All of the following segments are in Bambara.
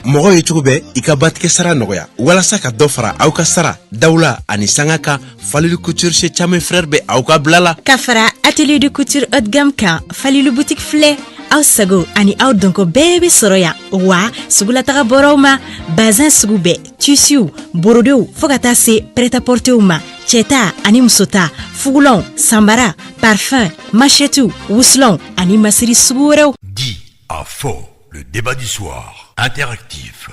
Mɔgɔ ye cogo bɛɛ i ka batigɛ sara nɔgɔya walasa ka dɔ fara aw ka sara dawula ani sanga kan. Falilu Couture chez Chame Frère bɛ aw ka bila la. Ka fara atelier de couture haut de gamme kan, Falilu boutique filɛ, aw sago ani aw dɔnko bɛɛ bɛ sɔrɔ yan. Wa sugulataga bɔraw ma, bazin sugu bɛɛ, tissuw, borodew, fɔɔ ka taa se prêt-à-porterw ma, cɛta ani musota, fugulanw, sanbara, parfum, machettew, wusulanw ani masiri sugu wɛrɛw. Dit à faux, le débat du soir, interactif.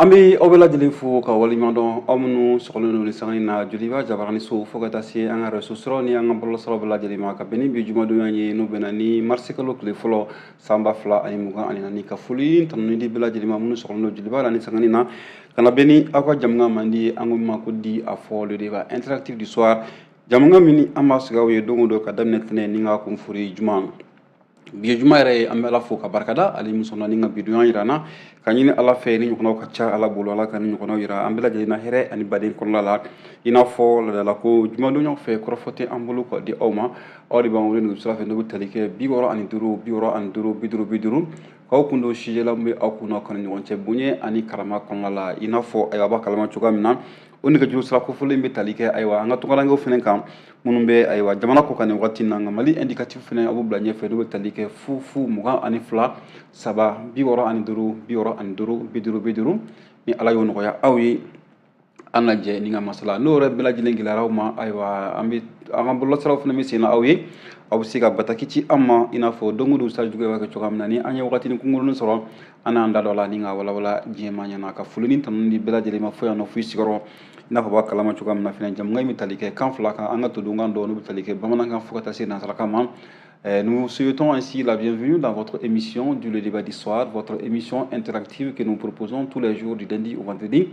An bɛ aw bɛɛ lajɛlen fo ka waleɲuman dɔn, aw minnu sɔgɔlen don ni sanga in na Joliba Jabarani so, fo ka taa se an ka réseau sɔrɔ ni an ka bɔlɔlɔsiraw bɛɛ lajɛlen ma, ka bɛn ni bi jumadonya ye, n'o bɛnna ni marisikalo tile fɔlɔ san 2024. Ka foli tanuni di bɛɛ lajɛlen ma minnu sɔgɔlen don Joliba la ni sanga in na, ka na bɛn ni aw ka jamukan mandi ye, an ko min ma ko Dit à fort, le débat interactif du soir. Jamukan min an b'a sigi aw ye don o don ka daminɛ tɛnɛn ni ka kun fori juma. Bi ye juma yɛrɛ ye, an bɛ Ala fo ka barikada ale min sɔnna ni ka bidonya yira an na, ka ɲini Ala fɛ ni ɲɔgɔnnaw ka ca Ala bolo, Ala ka ni ɲɔgɔnnaw yira an bɛɛ lajɛlen na hɛrɛ ani baden kɔnɔna la. I n'a fɔ ladala ko jumadonyaw fɛ, kɔrɔfɔ tɛ an bolo ka di aw ma, aw de b'an wele nɛgɛjuru sira fɛ, n'o bɛ tali kɛ 65 65 50 50, k'aw kun don sujet la min bɛ aw kun n'aw kanu ɲɔgɔn cɛ bonya ani karama kɔnɔna la. I n'a fɔ ayiwa, a b'a kalama cogoya min na, o nɛgɛjuru sira kofɔlen bɛ tali kɛ ayiwa an ka tunkarankew fɛnɛ kan minnu bɛ ayiwa jamana kɔ kan nin waati na. Nka Mali indicatif fɛnɛ a b'o bila ɲɛfɛ, n'o bɛ tali kɛ 0 0 22 3 65 65 50 50. Ni Ala y'o nɔgɔya aw ye, an na jɛ ni ka masala. N'o yɛrɛ bɛɛ lajɛlen gɛlɛyara aw ma, ayiwa an bɛ an ka bɔlɔlɔsiraw fɛnɛ bɛ sen na aw ye, aw bɛ se ka bataki ci an ma, i n'a fɔ don o don sa juguya b'a kɛ cogoya min na. Ni an ye wagatinin kunkurunin sɔrɔ, an n'an da dɔ la ni ka walawala diɲɛmaa ɲɛna. Ka foli ni tanu di bɛɛ lajɛlen ma fo yan nɔ fo i sigiyɔrɔ. I n'a fɔ b'a kalama cogoya min na fɛnɛ, jamukan in bɛ tali kɛ kan fila kan, an ka todunkan dɔw n'o bɛ tali kɛ bamanankan fo ka taa se nansarakan ma. Nous vous souhaitons ainsi la bienvenue dans votre émission du Le Débat du Soir, votre émission interactive que nous proposons tous les jours du lundi au vendredi,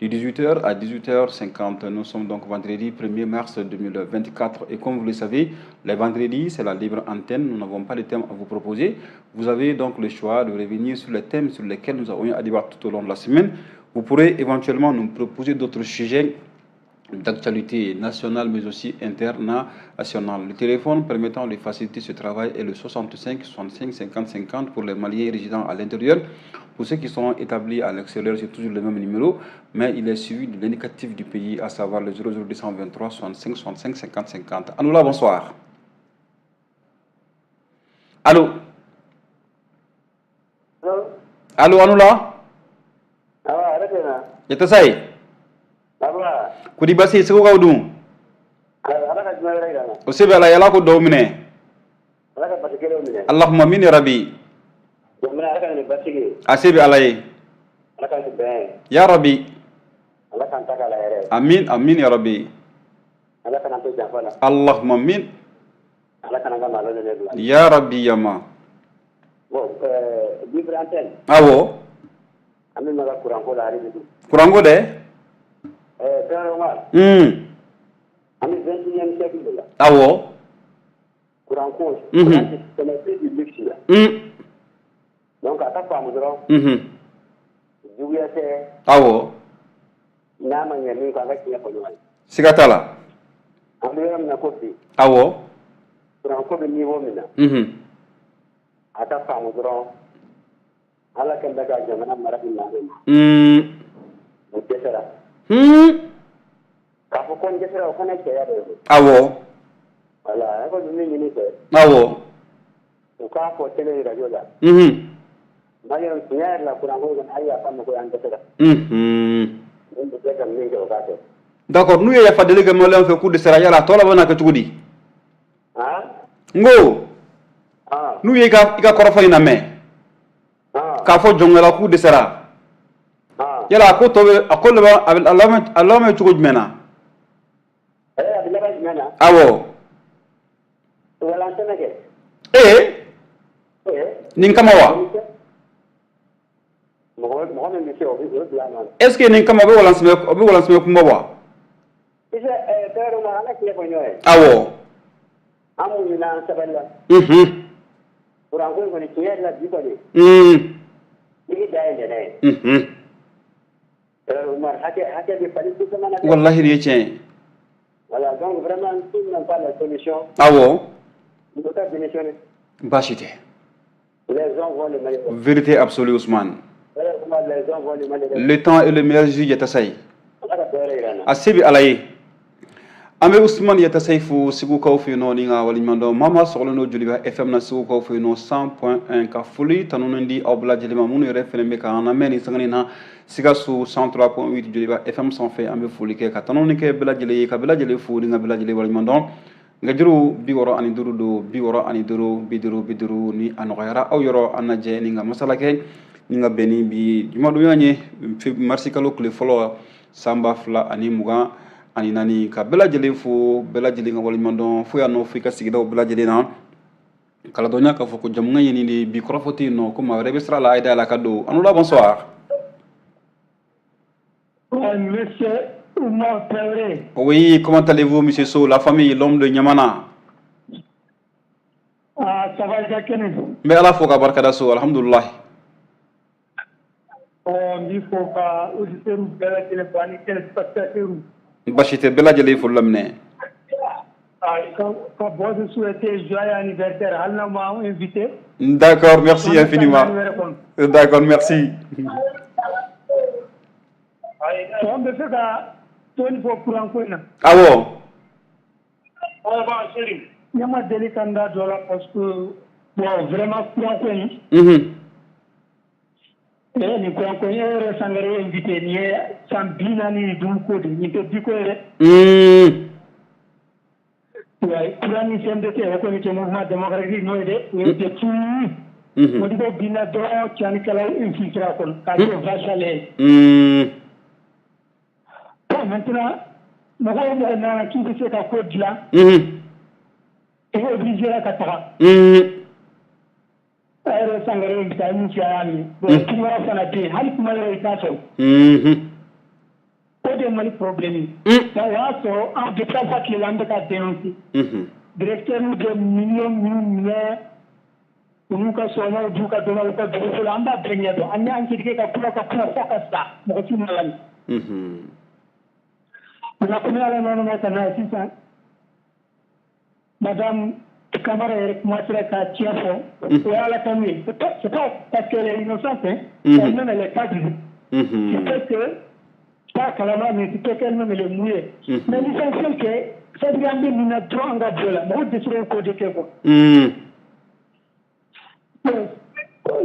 de 18h à 18h50. Nous sommes donc vendredi 1er mars 2024 et comme vous le savez, les vendredis, c'est la libre antenne. Nous n'avons pas de thème à vous proposer. Vous avez donc le choix de revenir sur les thèmes sur lesquels nous avons eu à débattre tout au long de la semaine. Vous pourrez éventuellement nous proposer d'autres sujets d'actualité nationale mais aussi internationale. Le téléphone permettant de faciliter ce travail est le 65 65 50 50 pour les Maliens résidant à l'intérieur. Pour ceux qui sont établis à l'extérieur, c'est toujours le même numéro, mais il est suivi de l'indicatif du pays, à savoir le 00223 65 65 50 50. Anoula, bonsoir. Allô? Allô, Anoula? Yata kodi basi segu kaw dun? O sebe ala yala ko dɔw minɛ. Allahumma min ya rabbi. A sebe ala ye ya rabbi. Amin amin ya rabbi. Allahumma min ya rabbi yama. Awɔ. Kuranko dɛ. An bɛ 21e siècle de la. Awɔ. Kuranko, ce n'est plus du luxe la. Donc a ka faamu dɔrɔn. Juguya tɛ. Awɔ. N'a ma ɲɛ min kɔ, an ka tiɲɛ fɔ ɲɔgɔn ye. Siga t'a la. An bɛ yɔrɔ min na ko bi. Awɔ. Kuranko bɛ niveau min na. A ka faamu dɔrɔn. Ala kɛlen bɛ ka jamana mara di maa min ma. O dɛsɛra. K'a fɔ ko n dɛsɛra, o fana ye cɛya de ye. Awɔ. Voilà, ne kɔni bɛ min ɲini fɛ. Awɔ. U k'a fɔ télé radio la. Maliyɛnw, tiɲɛ yɛrɛ la, kuranko kɔni, a ye yafa n ma ko an dɛsɛra. Min bɛ se ka min kɛ, o k'a kɛ. D'accord, n'u ye yafa deli kɛ maliyɛnw fɛ k'u dɛsɛra, yala a tɔ laban na kɛ cogo di? Han? N ko n'u ye i ka kɔrɔfɔ in lamɛn k'a fɔ jɔnkɛla k'u dɛsɛra, yala a ko tɔ bɛ a ko laban a bɛ a laban bɛ cogo jumɛn na? A bɛ laban jumɛn na? Awɔ. Walan tɛmɛ kɛ. Ee, nin kama wa? Mɔgɔ mɔgɔ min bɛ se, o bɛ o bila a nɔ na. Est ce que nin kama o bɛ walan o bɛ walansɛmɛ kunba wa? I se ɛɛ ma, an ka tiɲɛ fɔ ɲɔgɔn ye. Awɔ. An muɲuna, an sabali la. Kuranko in kɔni, tiɲɛ yɛrɛ la, bi kɔni. I da ye nɛnɛ ye. Umar, hakɛ hakɛ bɛ falen ko caman na dɛ. Wallahi, nin ye tiɲɛ ye. Voilà, donc vraiment, s'ils n'ont pas la solution, ils doivent démissionner. Baasi tɛ. Les gens vont le Mali. Vérité absolue, Ousmane. Vraiment, les gens vont le Mali. Le temps est le meilleur juge, Yatassay. Ala ka dɔ wɛrɛ yira an na. A se bɛ Ala ye. An bɛ Usumani Yatasayi fo Segukaw fɛ yen nɔ ni ka waleɲuman dɔn. Maa maa sɔgɔlen don Joliba FM na Segukaw fɛ yen nɔ 100.1, ka foli tanuni di aw bɛɛ lajɛlen ma minnu yɛrɛ fɛnɛ bɛ k'an lamɛn nin sanga in na Sikaso 103.8 Joliba FM sanfɛ. An bɛ foli kɛ ka tanuni kɛ bɛɛ lajɛlen ye, ka bɛɛ lajɛlen fo ni ka bɛɛ lajɛlen waleɲuman dɔn. Nɛgɛjuru 65 don, 65 50 50. Ni a nɔgɔyara aw yɔrɔ, an lajɛ ni ka masala kɛ ni ka bɛn ni bi jumadonya ye, marisi kalo tile fɔlɔ, san 2024. Ka bɛɛ lajɛlen fo, bɛɛ lajɛlen ka waleɲuman dɔn fo yan nɔ, fo i ka sigidaw bɛɛ lajɛlen na kaladɔnya k'a fɔ ko jamukan ye nin de ye. Bi kɔrɔfɔ tɛ yen nɔ, ko maa wɛrɛ bɛ sira la, a ye da la ka don. An la, bonsoir. Monsieur Oumar Traoré. Oui, comment allez-vous, monsieur Sow, la famille, l'homme de Niamana? Ah, ça va, Jacques. N bɛ Ala fo ka barikada so, alhamdulilahi. N b'i fo ka auditeurs bɛɛ lajɛlen fo ani téléspectateurs. Basi tɛ, bɛɛ lajɛlen foli laminɛ. Ah, ka boss souhaiter joyeux anniversaire hali n'a m'an invité. D'accord, merci An bɛ taa infiniment. naani wɛrɛ kɔnɔ. D'accord, merci. An bɛ fɛ ka dɔɔni fɔ courant ko in na. Ne ma deli ka n da don a la parce que bon, vraiment, courant ko in, nin courant ko in, e yɛrɛ Sangare invité, nin ye san 45 ko de ye, nin tɛ bi ko ye dɛ. Ouais, courant ni CMDT, o kɔni tɛ mouvement démocratique n'o ye dɛ, o ye depuis Modibo binna dɔrɔn, tiɲɛnikɛlaw infiltré a kɔnɔ k'a kɛ vache à lait ye. Bon, maintenant, mɔgɔ o mɔgɔ nana k'i bɛ se ka ko dilan, i bɛ obligé ka taga. A yɛrɛ Sangare invité, a ye mun f'i ye, a y'a min. Bon, kuma fana tɛ yen, hali kuma yɛrɛ i t'a sɔrɔ. O de ye Mali problème ye. O y'a sɔrɔ an depuis Alpha tile la, an bɛ ka dénoncer. Directeur bɛ miliyɔn minnu minɛ, u n'u ka sɔrɔmaw d'u ka dɔnnaw u ka dugukolo, an b'a bɛɛ ɲɛdɔn. An ye enquête kɛ ka kuma ka kuma fo ka sa, mɔgɔ si ma lamɛn. Nka komi Ala nana n'a ka na ye sisan, madame Kamara yɛrɛ commencera ka tiɲɛ fɔ, o ye Ala tanu ye. C'est pas parce qu'elle est innocente, hein. Elle-même, elle est pas du c'est parce que pas kalama, mais c'est parce qu'elle-même, elle est mouillée. Mais l'essentiel que c'est à dire an bɛ nin na dɔrɔn, an ka bɔ la, mɔgɔw dɛsɛra o ko de kɛ quoi. Bon,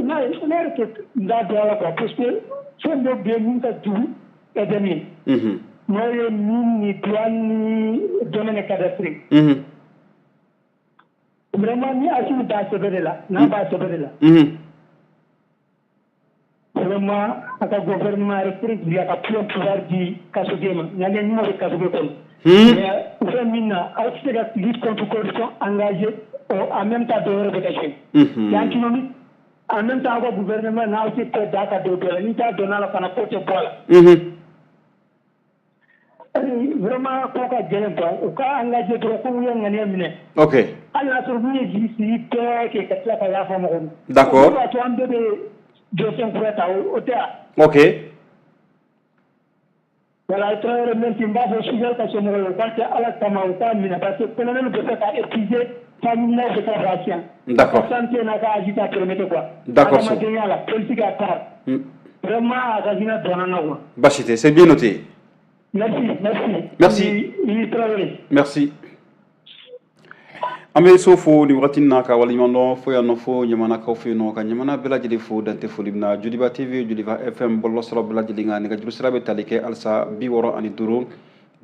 ne yɛrɛ tɛ n da don a la quoi, parce que fɛn dɔ bɛ yen min ka jugu EDM ye. N'o ye mine ni douane ni domaine cadastre. Vraiment, ni Assimi b'a sɛbɛ de la, n'a b'a sɛbɛ de la. Vraiment, a ka gouvernement yɛrɛ a ka plein pouvoir di Kassogué ma. Ɲange ɲuman bɛ Kassogué kɔnɔ. Mais u fɛn min na, aw tɛ se ka lutte contre corruption engagé en même temps dɔ wɛrɛ bɛ ka kɛ. C'est antinomique. En même temps, aw ka gouvernement n'aw tɛ tɛ da ka don dɔ la, ni t'a dɔn a la fana, ko tɛ bɔ a la. Vraiment, ko ka gɛlɛn quoi, u ka engagé dɔrɔn ko u ye ŋaniya minɛ. Hali n'a sɔrɔ n'u ye jigi sigi bɛɛ kɛ ka tila ka yafa mɔgɔ ma. O b'a to an bɛɛ bɛ jɔsen kura ta, o tɛ wa? Ok. Voilà, Traoré, merci. N b'a fɔ Choguel ka somɔgɔw ye, u k'a kɛ Ala kama, u k'a minɛ, parce que colonel bɛ fɛ ka épuiser famille bɛ ka patient. Santé n'a ka âge t'a permettre quoi. Adamadenya la, politique à part. Vraiment, a ka hinɛ dɔnna na quoi. Basi tɛ, c'est bien noté. Merci, merci. Merci. I Traoré. Merci. An bɛ so fo nin wagati na ka waleɲuman dɔn fo yan nɔ, fo ɲamanakaw fɛ yen nɔ, ka ɲamana bɛɛ lajɛlen fo, dante foli min na. Joliba TV, Joliba FM, bɔlɔlɔsira bɛɛ lajɛlen kan, nɛgɛjuru sira bɛ tali kɛ halisa 65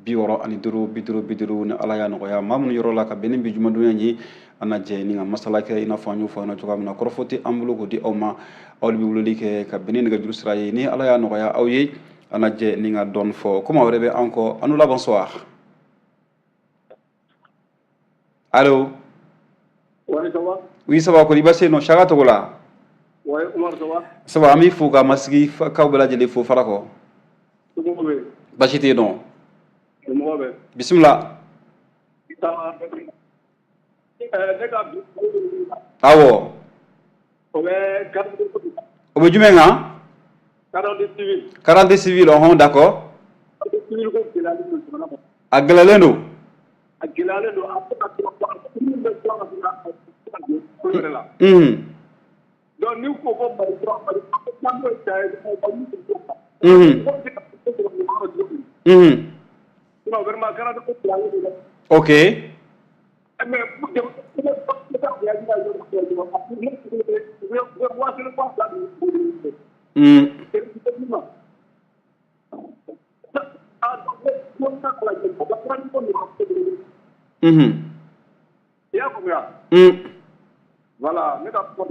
65 50 50. Ni Ala y'a nɔgɔya maa minnu yɔrɔ la ka bɛn ni bi jumadonya ye, an na jɛ ni ka masala kɛ i n'a fɔ an y'o fɔ an ɲɛna cogoya min na. Kɔrɔfɔ tɛ an bolo k'o di aw ma, aw de bɛ weleli kɛ ka bɛn ni nɛgɛjuru sira ye. Ni Ala y'a nɔgɔya aw ye, an na jɛ ni ka dɔɔni fɔ. Komi aw yɛrɛ bɛ an kɔ, an la, bonsoir, allo. Oui, ça va? Oui, ça va. Kɔni baasi yen nɔ Saka Togo la? Oui, Umar, ça va? Ça va, an b'i fo ka Masigi kaw bɛɛ lajɛlen fo Farakɔ. Somɔgɔw bɛ yen? Baasi tɛ yen nɔ. Somɔgɔw bɛ? Bisimila. Ça va. Ne ka bi O bɛ carte O bɛ jumɛn kan? Carte civile. Carte civile, ɔhɔn, d'accord. Carte civile ko gɛlɛyalen don jamana kɔnɔ. A gɛlɛyalen don. A gɛlɛyalen don, a bɛ ka min bɛ ka ko yɛrɛ la. Donc ni ko ko Mali kura, Mali kura ye ta ye, sinon vraiment carte ko gɛlɛyalen don dɛ. Mais 1000 2000. I y'a faamuya? Voilà, ne ka kuma.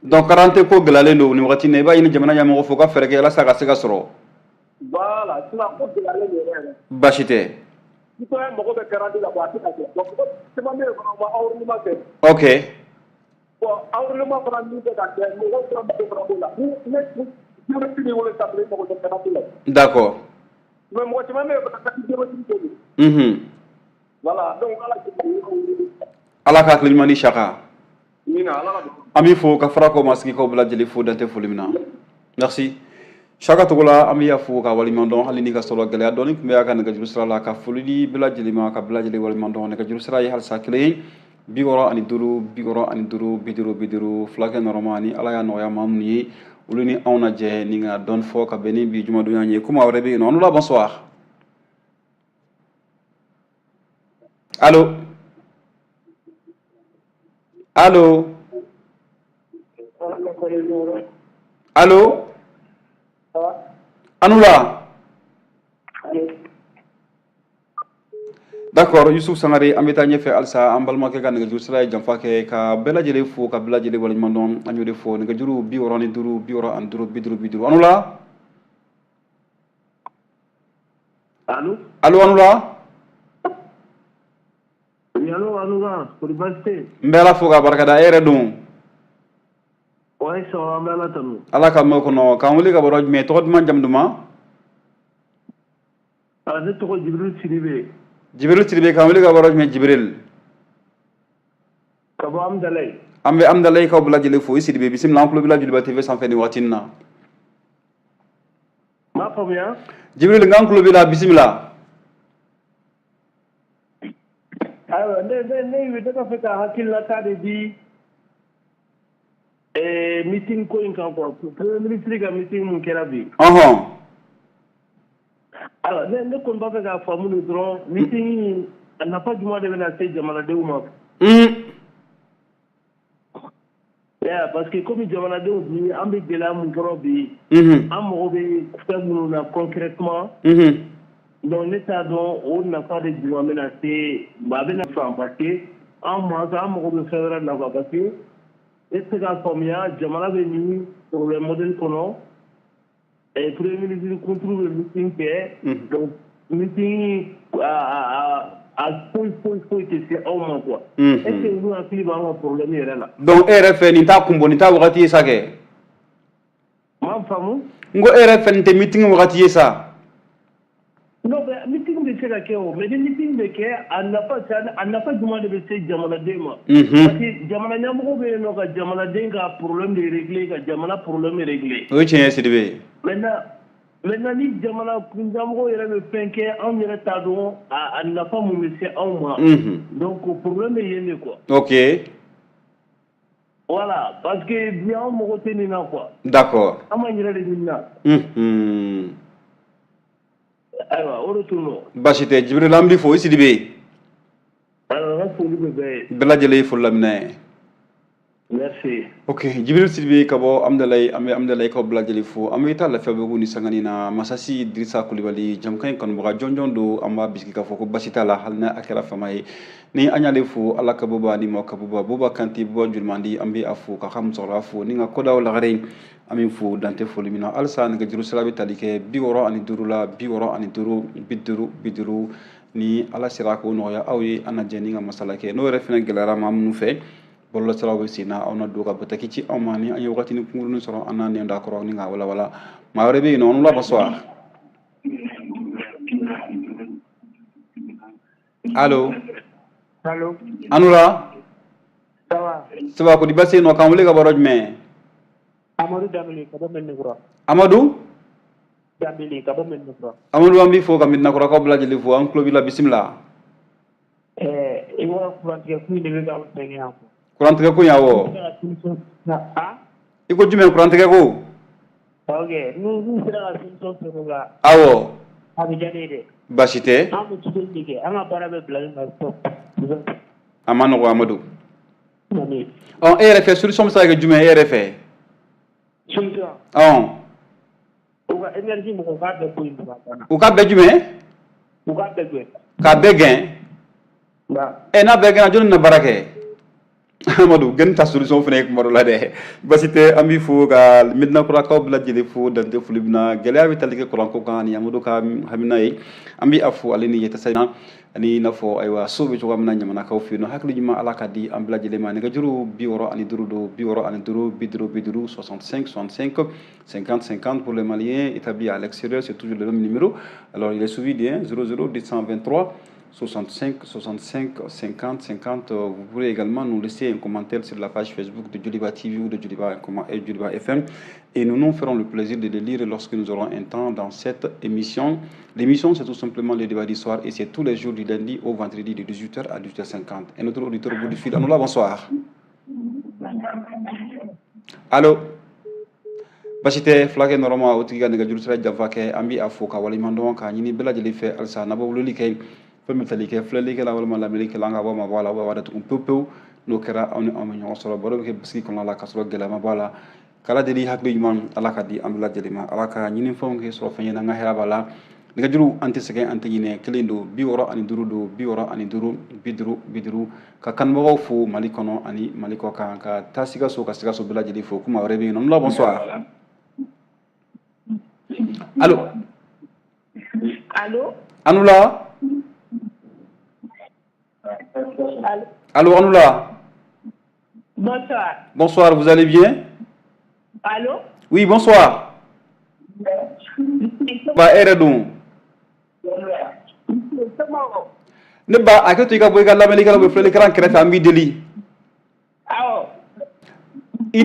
Donc carte ko gɛlɛyalen don nin wagati in na, i b'a ɲini jamana ɲɛmɔgɔ fɛ u ka fɛɛrɛ kɛ walasa a ka se ka sɔrɔ. Voilà, sinon ko gɛlɛyalen don yɛrɛ yɛrɛ. Baasi tɛ. Citoyen mago bɛ carte la, bon a tɛ ka kɛ. Bon, mɔgɔ caman bɛ yen fana, u ma enrôlement kɛ. Bon, enrôlement fana min bɛ ka kɛ, mɔgɔw fana mago fana b'o la. Ni ne biométrique b'i bolo sisan, i mago tɛ carte la. Mais mɔgɔ caman bɛ yen fana, carte biométrique t'o bolo. Voilà, donc ala. Ala ka hakili ɲuman di Saka. Amina, ala ka. An b'i fo ka fara kɔ masigikaw bɛɛ lajɛlen fo dantɛ foli min na. Merci. Saka Togola, an b'i fo ka waleɲuman dɔn, hali ni ka sɔrɔ gɛlɛya dɔɔni tun bɛ a ka nɛgɛjuru sira la, ka foli di bɛɛ lajɛlen ma, ka bɛɛ lajɛlen waleɲuman dɔn. Nɛgɛjuru sira ye halisa kelen ye, 65 65 50 50. Fulakɛ nɔrɔma ni Ala y'a nɔgɔya maa minnu ye, olu ni anw na jɛ ni ka dɔɔni fɔ ka bɛn ni bi jumadonya ye. Ko maa wɛrɛ bɛ yen nɔ. An la, bonsoir. Allo, allo, allo. Anula. D'accord, Yusuf Sangare, an bɛ taa ɲɛfɛ halisa. An balimakɛ ka nɛgɛjuru sira ye janfa kɛ. Ka bɛɛ lajɛlen fo, ka bɛɛ lajɛlen waleɲuman dɔn. An y'o de fɔ, nɛgɛjuru 65 65 50 50. Anula. Allo. Allo, Anula. Oui, allo, Anula, kɔri baasi tɛ? N bɛ Ala fo k'a barikada. E yɛrɛ dun? Ouais, ça va, an bɛ Ala tanu. Ala ka mɛn o kɔnɔ. K'an wele ka bɔ yɔrɔ jumɛn? Tɔgɔ duman, jamu duman? Ah, ne tɔgɔ Jibril Sidibe. Jibril Sidibe, k'an wele ka bɔ yɔrɔ jumɛn, Jibril? Ka bɔ Amdalayi. An bɛ Amdalayi kaw bɛɛ lajɛlen fo. I Sidibe, bisimila, an tulo b'i la Joliba TV sanfɛ nin waati in na. N m'a faamuya. Jibril, n k'an tulo b'i la, bisimila. Ayiwa, ne b'a fɛ ka hakilinata de di meeting ko in kan quoi, premier ministre ka meeting mun kɛra bi. Ayiwa, ne kɔni b'a fɛ k'a faamu de dɔrɔn, meeting in a nafa jumɛn de bɛna se jamanadenw ma? Yeah, parce que komi jamanadenw bi, an bɛ gɛlɛya mun kɔrɔ bi, an mago bɛ fɛn minnu na concrètement. Donc ne t'a dɔn o nafa de jumɛn bɛna se, a bɛna fan, parce que an ma an mago bɛ fɛn wɛrɛ nafa, parce que e tɛ se k'a faamuya, jamana bɛ nin problème modèle kɔnɔ, premier ministre kunturu bɛ meeting kɛ, donc meeting a foyi foyi foyi tɛ se aw ma quoi. Est ce que olu hakili b'an ka problème yɛrɛ la? Donc e yɛrɛ fɛ, nin t'a kun bɔ, nin t'a wagati ye sa kɛ? M'a faamu. N ko e yɛrɛ fɛ, nin tɛ meeting wagati ye sa? Non, mais meeting bɛ se ka kɛ o, mais ni meeting bɛ kɛ, a nafa jumɛn de bɛ se jamanaden ma? Parce que jamana ɲɛmɔgɔ bɛ yen nɔ ka jamanaden ka problème de régler, ka jamana problème régler. O ye tiɲɛ ye, Sidibe. Maintenant ni jamana ɲɛmɔgɔ yɛrɛ bɛ fɛn kɛ, anw yɛrɛ t'a dɔn a nafa mun bɛ se anw ma. Donc problème bɛ yen de quoi. Voilà, parce que bi anw mago tɛ nin na quoi. An b'an yɛrɛ de ɲini na. Ayiwa, o de tun don. Baasi tɛ, Jibril, an b'i fo. I Sidibe. Ayiwa, n ka foli bɛ bɛɛ ye. Bɛɛ lajɛlen ye foli laminɛ ye. Merci. Ok, Jibril Sidibe ka bɔ Amdalayi, an bɛ Amdalayi kaw bɛɛ lajɛlen fo. An bɛ taa Lafiyabugu ni sangani na. Masasi Dirisa Kulibali, jamukan in kanubaga jɔnjɔn don, an b'a bisigi k'a fɔ ko basi t'a la, hali n'a kɛra fama ye. Ni an y'ale fo, Ala ka boba ni mɔ ka boba, Boba Kante, Boba Julimandi, an bɛ a fo k'a ka musokɔrɔba fo ni ka kodaw lagare, an bɛ fo dantɛ foli min na. Halisa nɛgɛjuru sira bɛ tali kɛ 65 la, 65 50 50. Ni Ala sera k'o nɔgɔya aw ye, an na jɛ ni ka masala kɛ. N'o yɛrɛ fana gɛlɛyara maa minnu fɛ, bɔlɔlɔsiraw bɛ sen na, aw na don ka bataki ci anw ma. Ni an ye wagatinin kunkurunin sɔrɔ, an n'a nɛn da kɔrɔ ni k'a walawala. Maa wɛrɛ bɛ yen nɔ. An la, bonsoir. Allo. Allo. Anula. Ça va? Ça va, kodi basi yen nɔ? K'an wele ka bɔ yɔrɔ jumɛn? Amadu Danbele ka bɔ Mɛdinakura. Amadu? Danbele ka bɔ Mɛdinakura. Amadu, an b'i fo ka Mɛdinakurakaw bɛɛ lajɛlen fo. An tulo b'i la, bisimila. kurantigɛ ko in de bɛ k'anw sɛgɛn yan. Kurantigɛ ko in, awɔ. I ko jumɛn, kurantigɛ ko? Ok, n'u sera ka solution sɔrɔ o la. A bɛ diya ne ye dɛ. Baasi tɛ. An bɛ tuteli de kɛ, an ka baara bɛɛ bilalen ka stop. A ma nɔgɔ, Amadu. Ɔ, e yɛrɛ fɛ, solution bɛ se ka kɛ jumɛn e yɛrɛ fɛ? Solution? Ɔn. U ka énergie mɔgɔw k'a bɛɛ bɔ yen dɔrɔn, a banna. U ka bɛɛ jumɛn? U k'a bɛɛ gɛn. K'a bɛɛ gɛn? Ɛ, n'a bɛɛ gɛnna, jɔnni na baara kɛ? Amadu, gɛnni ta solution fana ye kuma dɔ la dɛ. Basi tɛ, an b'i fo ka Medina Kurakaw bɛɛ lajɛlen fo, dante foli min na gɛlɛya bɛ tali kɛ kuranko kan ni Amadu ka hamina ye. An bɛ a fo ale ni yɛtasa na ani n'a fɔ, ayiwa, so bɛ cogoya min na ɲamanakaw fɛ yen nɔ. Hakili ɲuman, Ala ka di an bɛɛ lajɛlen ma. Nɛgɛjuru 65 don, 65 50 50, 65 65 50 50. Pour les Maliens établis à l'extérieur, c'est toujours le même numéro. Alors, il est suivi d'un 00 223 65 65 50 50. Vous pourrez également nous laisser un commentaire sur la page Facebook de Joliba TV ou de Joliba et Joliba FM. Et nous nous ferons le plaisir de le lire lorsque nous aurons un temps dans cette émission. L'émission, c'est tout simplement le débat du soir et c'est tous les jours du lundi au vendredi de 18h à 18h50. Et notre auditeur au bout du fil, Anoula, bonsoir. Allô? Basi tɛ, fulakɛ nɔrɔma, o tigi ka nɛgɛjuru sira janfa kɛ. An bɛ a fo ka waleɲuman dɔn k'a ɲini bɛɛ lajɛlen fɛ halisa n'a bɛ weleli kɛ, fɛn min tali kɛ filɛlikɛla walima lamɛnnikɛla, an ka bɔ mabɔ a la, aw b'a datugu pewu pewu. N'o kɛra, aw ni anw bɛ ɲɔgɔn sɔrɔ, baro bɛ kɛ bisigi kɔnɔna la k'a sɔrɔ gɛlɛya ma bɔ a la. K'Ala deli, hakili ɲuman, Ala ka di an bɛɛ lajɛlen ma. Ala ka ɲinifɛnw kɛ sɔrɔ fɛn ye, n'an ka hɛrɛ b'a la. Nɛgɛjuru, an tɛ sɛgɛn, an tɛ ɲinɛ, kelen don, 65 don, 65 50 50. Ka kanubagaw fo Mali kɔnɔ ani Mali kɔ kan, ka taa Sikaso, ka Sikaso bɛɛ lajɛlen fo. Kuma wɛrɛ bɛ yen nɔ. Bonsoir, allo? Allo? Anoula. Allô? Allô, Anoula. Bonsoir. Bonsoir, vous allez bien? Allô? Oui, bonsoir. Ba, e yɛrɛ dun? Ne ba, a kɛ to i ka bɔ i ka lamɛnnikɛlaw bɛ filɛlikɛla kɛrɛfɛ, an b'i deli. Awɔ. I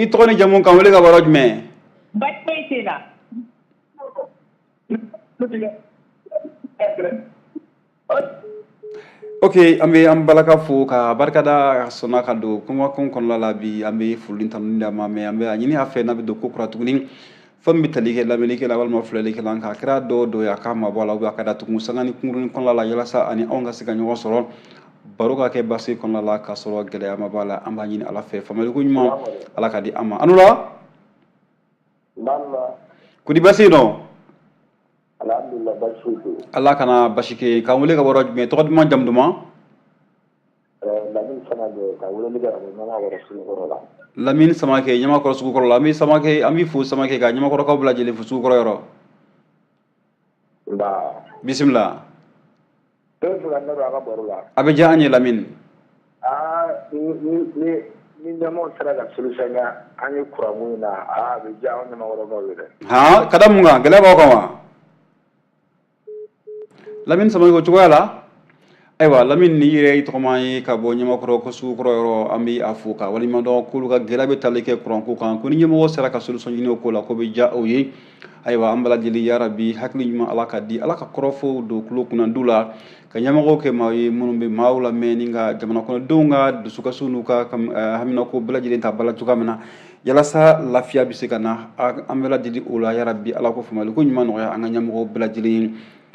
tɔgɔ ni jamu, kan wele ka bɔ yɔrɔ jumɛn? Baasi foyi t'i la. Ok, an bɛ an balaka fo ka barikada, a sɔnna ka don kumakun kɔnɔna la bi. An bɛ foli tanuni d'a ma, mais an bɛ a ɲini a fɛ n'a bɛ don ko kura tuguni, fɛn min bɛ tali kɛ lamɛnnikɛla walima filɛlikɛla kan, a kɛra dɔw dɔ ye, a k'a mabɔ a la, a ka datugu sanga ni kunkurunin kɔnɔna la, yalasa ani anw ka se ka ɲɔgɔn sɔrɔ, baro ka kɛ basi kɔnɔna la k'a sɔrɔ gɛlɛya ma b'a la. An b'a ɲini Ala fɛ, faamuyaliko ɲuman, Ala ka di an ma. Anoula, kodi basi nɔ? Ala kana basi kɛ. K'an wele ka bɔ yɔrɔ jumɛn? Tɔgɔ duman, jamu duman? Lamini Samakɛ, Ɲamakɔrɔ sugukɔrɔ la. An bɛ Samakɛ, an b'i fo Samakɛ, ka Ɲamakɔrɔkaw bɛɛ lajɛlen fo sugukɔrɔ yɔrɔ. Bisimila. A bɛ diya an ye, Lamini. Ni ɲɛmɔgɔw sera ka solution kɛ an ye kuran ko in na, a bɛ diya anw Ɲamakɔrɔkaw ye dɛ. Han, ka da mun kan? Gɛlɛya b'aw kan wa? Lamini Samakɛ, o cogoya la. Ayiwa, Lamini, ni yɛrɛ i tɔgɔma ye ka bɔ Ɲamakɔrɔ ko sugukɔrɔ yɔrɔ, an bɛ a fo ka waleɲuman dɔn k'olu ka gɛlɛya bɛ tali kɛ kuranko kan, ko ni ɲɛmɔgɔ sera ka solution ɲini o ko la, ko bɛ diya o ye. Ayiwa, an bɛɛ lajɛlen, yarabi, hakili ɲuman, Ala ka di, Ala ka kɔrɔfɔw don tulo kunnandiw la, ka ɲɛmɔgɔw kɛ maa ye minnu bɛ maaw lamɛn ni ka jamana kɔnɔdenw ka dusukasiw n'u ka haminako bɛɛ lajɛlen ta bala cogoya min na, yalasa lafiya bɛ se ka na. An bɛɛ lajɛlen o la, yarabi, Ala ko faamuyali ko ɲuman nɔgɔya an ka ɲɛmɔgɔw bɛɛ lajɛlen ye.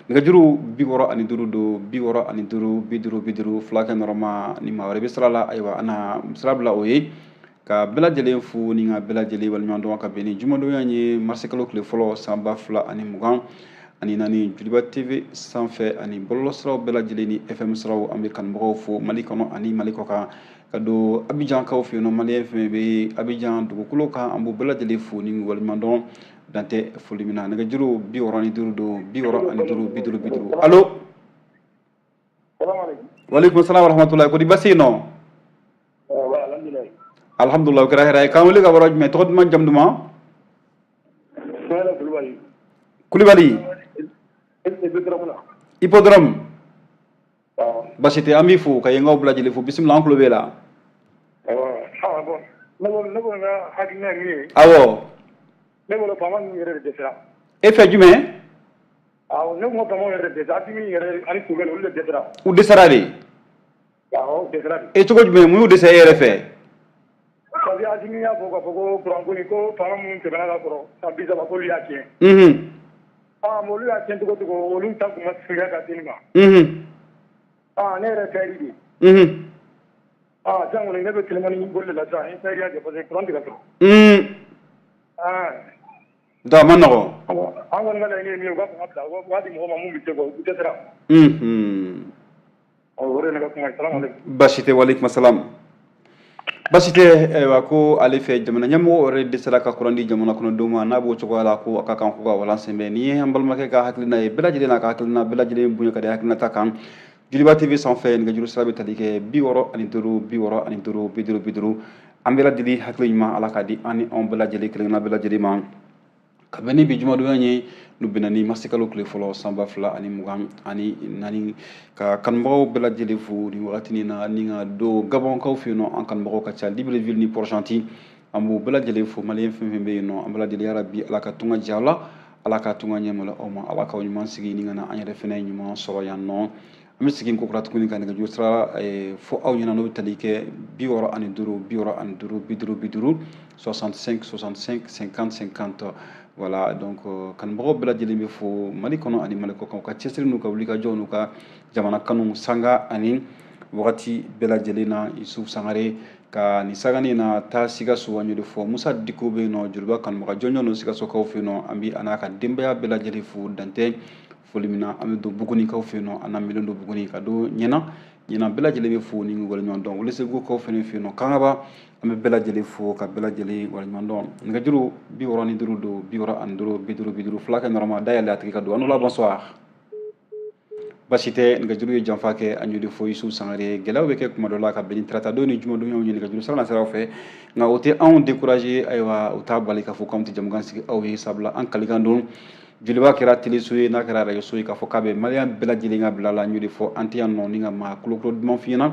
Nɛgɛjuru 65 don, 65 50 50. Fulakɛ nɔrɔma ni maa wɛrɛ bɛ sira la, ayiwa, an na sira bila o ye. Ka bɛɛ lajɛlen fo ni ka bɛɛ lajɛlen waleɲuman dɔn ka bɛn ni jumadonya ye, marisikalo tile fɔlɔ, san 2024, Joliba TV sanfɛ ani bɔlɔlɔsiraw bɛɛ lajɛlen ni FM siraw. An bɛ kanubagaw fo Mali kɔnɔ ani Mali kɔ kan, ka don Abidjankaw fɛ yen nɔ, maliyɛn fɛn bɛ Abidjan dugukolo kan, an b'u bɛɛ lajɛlen fo ni waleɲuman dɔn, dan tɛ foli min na. Nɛgɛjuru 65 don, 65 50 50. Allo? Walekum salam wa rahmatullahi. Kodi basi nɔ? Alhamdulillah, o kɛra hɛrɛ ye. K'an wele ka bɔ yɔrɔ jumɛn? Tɔgɔ duman, jamu duman? Kulibali. Hippodrome. Basi tɛ, an b'i fo ka yenkaw bɛɛ lajɛlen fo. Bisimila, an tulo b'e la. Ne bolo, ka hakilina ye min ye. Awɔ. Ne bolo, faama ninnu yɛrɛ de dɛsɛra. E fɛ jumɛn? Awɔ, ne ko faamaw yɛrɛ de dɛsɛra. Asimi yɛrɛ ani Sogɛli, olu de dɛsɛra. U dɛsɛra de. Awɔ, u dɛsɛra de. E cogo jumɛn, mun y'u dɛsɛ e yɛrɛ fɛ? Parce que Asimi y'a fɔ k'a fɔ ko courant ko nin, ko fanga minnu tɛmɛna ka kɔrɔ san 30, k'olu y'a tiɲɛ. Ah, mais olu y'a tiɲɛ cogo cogo, olu ta tun ma surunya ka se nin ma. Ah, ne yɛrɛ tailleur de ye. Ah, sisan kɔni ne bɛ Kilimani boli de la sisan, n ye tailleur kɛ parce que courant tɛ ka sɔrɔ. Ah. Donc a ma nɔgɔn. An kɔni ka laɲini ye min ye, u ka fanga bila, u k'a di mɔgɔ ma mun bɛ se quoi, u dɛsɛra. O de ye ne ka kuma ye. Salamu aleykum. Baasi tɛ, walekum salam. Baasi tɛ. Ayiwa, ko ale fɛ jamana ɲɛmɔgɔ yɛrɛ dɛsɛra ka kuran di jamana kɔnɔdenw ma, n'a b'o cogoya la, ko a ka kan ko ka walan senbɛ. Nin ye an balimakɛ ka hakilina ye, bɛɛ lajɛlen n'a ka hakilina, bɛɛ lajɛlen bonya ka di hakilina ta kan. Joliba TV sanfɛ, nɛgɛjuru sira bɛ tali kɛ 65 65 50 50. An bɛɛ lajɛlen hakili ɲuman, Ala k'a di an ni anw bɛɛ lajɛlen kelen-kelenna bɛɛ lajɛlen ma. Ka bɛn ni bi jumadonya ye, n'u bɛnna ni marisikalo tile fɔlɔ san 2024, ka kanubagaw bɛɛ lajɛlen fo nin wagati in na, ni ka don Gabɔnkaw fɛ yen nɔ, an kanubagaw ka ca Libreville ni Port-Gentil, an b'u bɛɛ lajɛlen fo. Maliyɛn fɛn fɛn bɛ yen nɔ, an bɛɛ lajɛlen, yarabi Ala ka tunga diya aw la, Ala ka tunga ɲɛmala aw ma, Ala k'aw ɲuman sigi ni ka na an yɛrɛ fɛnɛ ɲuman sɔrɔ yan nɔ. An bɛ segin kokura tuguni ka nɛgɛjuru sira fɔ aw ɲɛna, n'o bɛ tali kɛ 65 65 50 50, 65 65 50 50. Voilà, donc kanubagaw bɛɛ lajɛlen bɛ fo Mali kɔnɔ ani Mali kɔ kan, u ka cɛsiri n'u ka wulikajɔw n'u ka jamana kanu sanga ani wagati bɛɛ lajɛlen na. Yusuf Sangare ka nin sangani na taa Sikaso, an y'o de fɔ. Musa Diko bɛ yen nɔ, Joliba kanubaga jɔnjɔn don Sikasokaw fɛ yen nɔ, an bɛ a n'a ka denbaya bɛɛ lajɛlen fo dantɛ foli min na. An bɛ don Bugunikaw fɛ yen nɔ, an n'an don Buguni ka don ɲɛna ɲɛna, bɛɛ lajɛlen bɛ fo ni waleɲuman dɔn. Welesebugukaw fɛnɛ fɛ yen nɔ, Kangaba, an bɛ bɛɛ lajɛlen fo ka bɛɛ lajɛlen waleɲuman dɔn. Nɛgɛjuru 65 don, 65 50 50, fila kɛ nɔrɔma dayɛlɛ a tigi ka don. An la, bonsoir. Basi tɛ, nɛgɛjuru ye janfa kɛ, an y'o de fɔ Yusuf Sangare. Gɛlɛyaw bɛ kɛ kuma dɔ la ka bɛn ni tarata don ni jumadonyaw ye nɛgɛjuru sira na siraw fɛ, nka o tɛ anw décourager. Ayiwa, o t'a bali k'a fɔ k'anw tɛ jamukan sigi aw ye, sabula an kalikan don. Joliba kɛra teleso ye, n'a kɛra arajoso ye, k'a fɔ k'a bɛ maliyɛn bɛɛ lajɛlen ka bila la, an y'o de fɔ. An tɛ yan nɔ ni ka maa kolokolo duman f'i ɲɛna,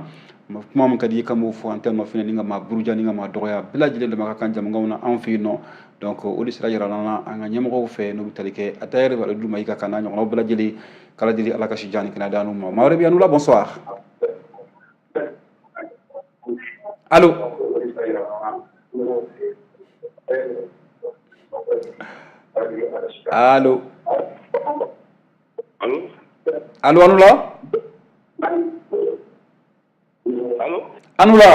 kuma min ka di i ye k'an b'o fɔ. An tɛ nɔ fɛnɛ ni ka maa buruja ni ka maa dɔgɔya, bɛɛ lajɛlen dama ka kan jamukanw na anw fɛ yen nɔ. Donc o de sira yirala an na an ka ɲɛmɔgɔw fɛ, n'o bɛ tali kɛ a ta yɛrɛ Alidu Mayiga ka n'a ɲɔgɔnnaw bɛɛ lajɛlen, k'Ala deli Ala ka si jan ni kɛnɛya d'an ma. Maa wɛrɛ bɛ yan la, bonsoir. Allo, allo, allo, allo la, allo la,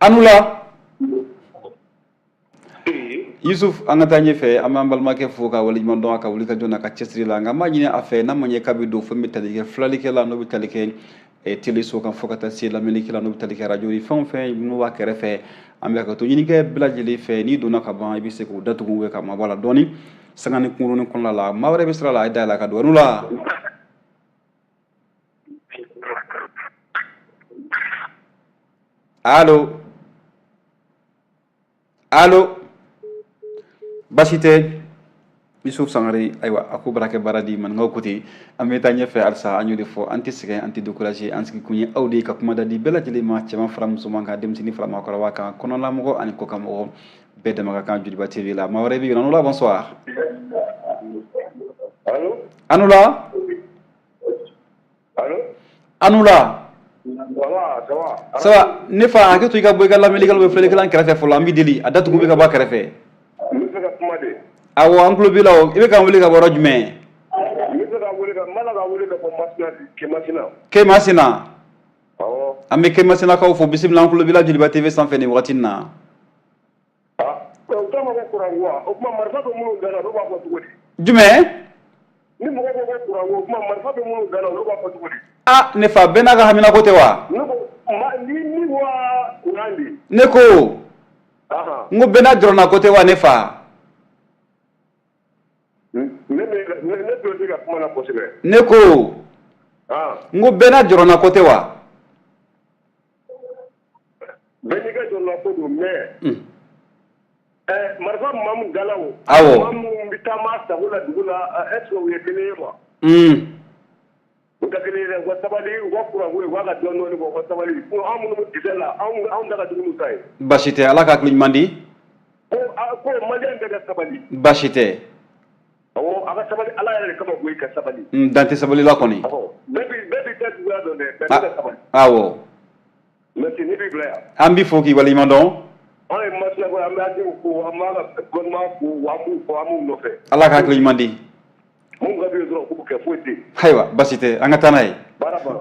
allo la. Yusuf, an ka taa ɲɛfɛ. An b'an balimakɛ fo ka waleɲuman dɔn a ka wuli ka jɔ n'a ka cɛsiri la, nka an b'a ɲini a fɛ, n'a ma ɲɛ k'a bɛ don fɛn bɛ tali kɛ filɛlikɛla, n'o bɛ tali kɛ teleso kan, fo ka taa se lamɛnnikɛla, n'o bɛ tali kɛ arajo ni fɛn o fɛn n'o b'a kɛrɛfɛ, an bɛ hakɛto ɲini kɛ bɛɛ lajɛlen fɛ. N'i donna ka ban, i bɛ se k'o datugu ka mabɔ a la dɔɔni sanga ni kunkurunin kɔnɔna la. Maa wɛrɛ bɛ sira la, a ye dayɛlɛ a ka don anu la. Allo, allo, basi tɛ, Yusuf Sangare. Ayiwa, a ko baarakɛ baara di maninkaw ko ten. An bɛ taa ɲɛfɛ halisa, an y'o de fɔ, an tɛ sɛgɛn, an tɛ décourager. An sigi kun ye aw de ye, ka kuma da di bɛɛ lajɛlen ma, cɛman fara musoman kan, denmisɛnnin fara maakɔrɔba kan, kɔnɔlamɔgɔ ani kɔkanmɔgɔ, bɛɛ dama ka kan Joliba TV la. Maa wɛrɛ bɛ yen, la, bonsoir. Allo la, allo la. Ça va, ne fa, hakɛ to i ka bɔ i ka lamɛnnikɛlaw bɛ filɛlikɛla kɛrɛfɛ fɔlɔ, an b'i deli, a datugu bɛ ka bɔ a kɛrɛfɛ. N bɛ fɛ ka kuma de. Awɔ, an tulo b'i la o. I bɛ k'an wele ka bɔ yɔrɔ jumɛn? N bɛ fɛ ka wele ka n b'a la ka wele ka bɔ Masina Kemasina. Kemasina. Awɔ. An bɛ Kemasinakaw fo, bisimila, an tulo b'i la Joliba TV sanfɛ nin wagati in na. U t'a fɔ ko kuran ko wa? O tuma marifa bɛ minnu da la, olu b'a fɔ cogo di? Jumɛn? Ni mɔgɔ ko ko kuran ko, o tuma marifa bɛ minnu da la, olu b'a fɔ cogo di? Ah, ne fa, bɛɛ n'a ka haminako tɛ wa? Ne ko ma ni ni wa kuran de. Ne ko. N ko bɛɛ n'a jɔrɔnako tɛ wa, ne fa? Ne ne tulo tɛ ka kuma na kosɛbɛ. Ne ko. N ko bɛɛ n'a jɔrɔnako tɛ wa? Bɛɛ n'i ka jɔrɔnako don, mais marifa maa min da la o, awɔ, maa minnu bɛ taama sago la dugu la, est ce que u ye kelen ye wa? U tɛ kelen ye dɛ, u ka sabali, u ka kuranko in, u k'a ka dɔɔnin dɔɔnin bɔ, u ka sabali, sinon anw minnu bɛ kisɛ la, anw da ka jugu n'u ta ye. Baasi tɛ, Ala ka hakili ɲuman di. Ko ko maliyɛn bɛɛ ka sabali. Baasi tɛ. Awɔ, a ka sabali Ala yɛrɛ de kama koyi, ka sabali. Dan tɛ sabali la kɔni. Awɔ, bɛɛ b'i ta juguya don dɛ, mais ne ka sabali. Awɔ. Merci, ne b'i bila yan. An b'i fo k'i waleɲuman dɔn. Anw ye Masinako ye, an bɛ Assimi fo, an b'a ka gouvernement fo, wa an b'u fo, an b'u nɔfɛ. Ala ka hakili ɲuman di. Mun ka d'u ye dɔrɔn, k'u kɛ, foyi tɛ yen. Ayiwa, basi tɛ, an ka taa n'a ye. Baara banna.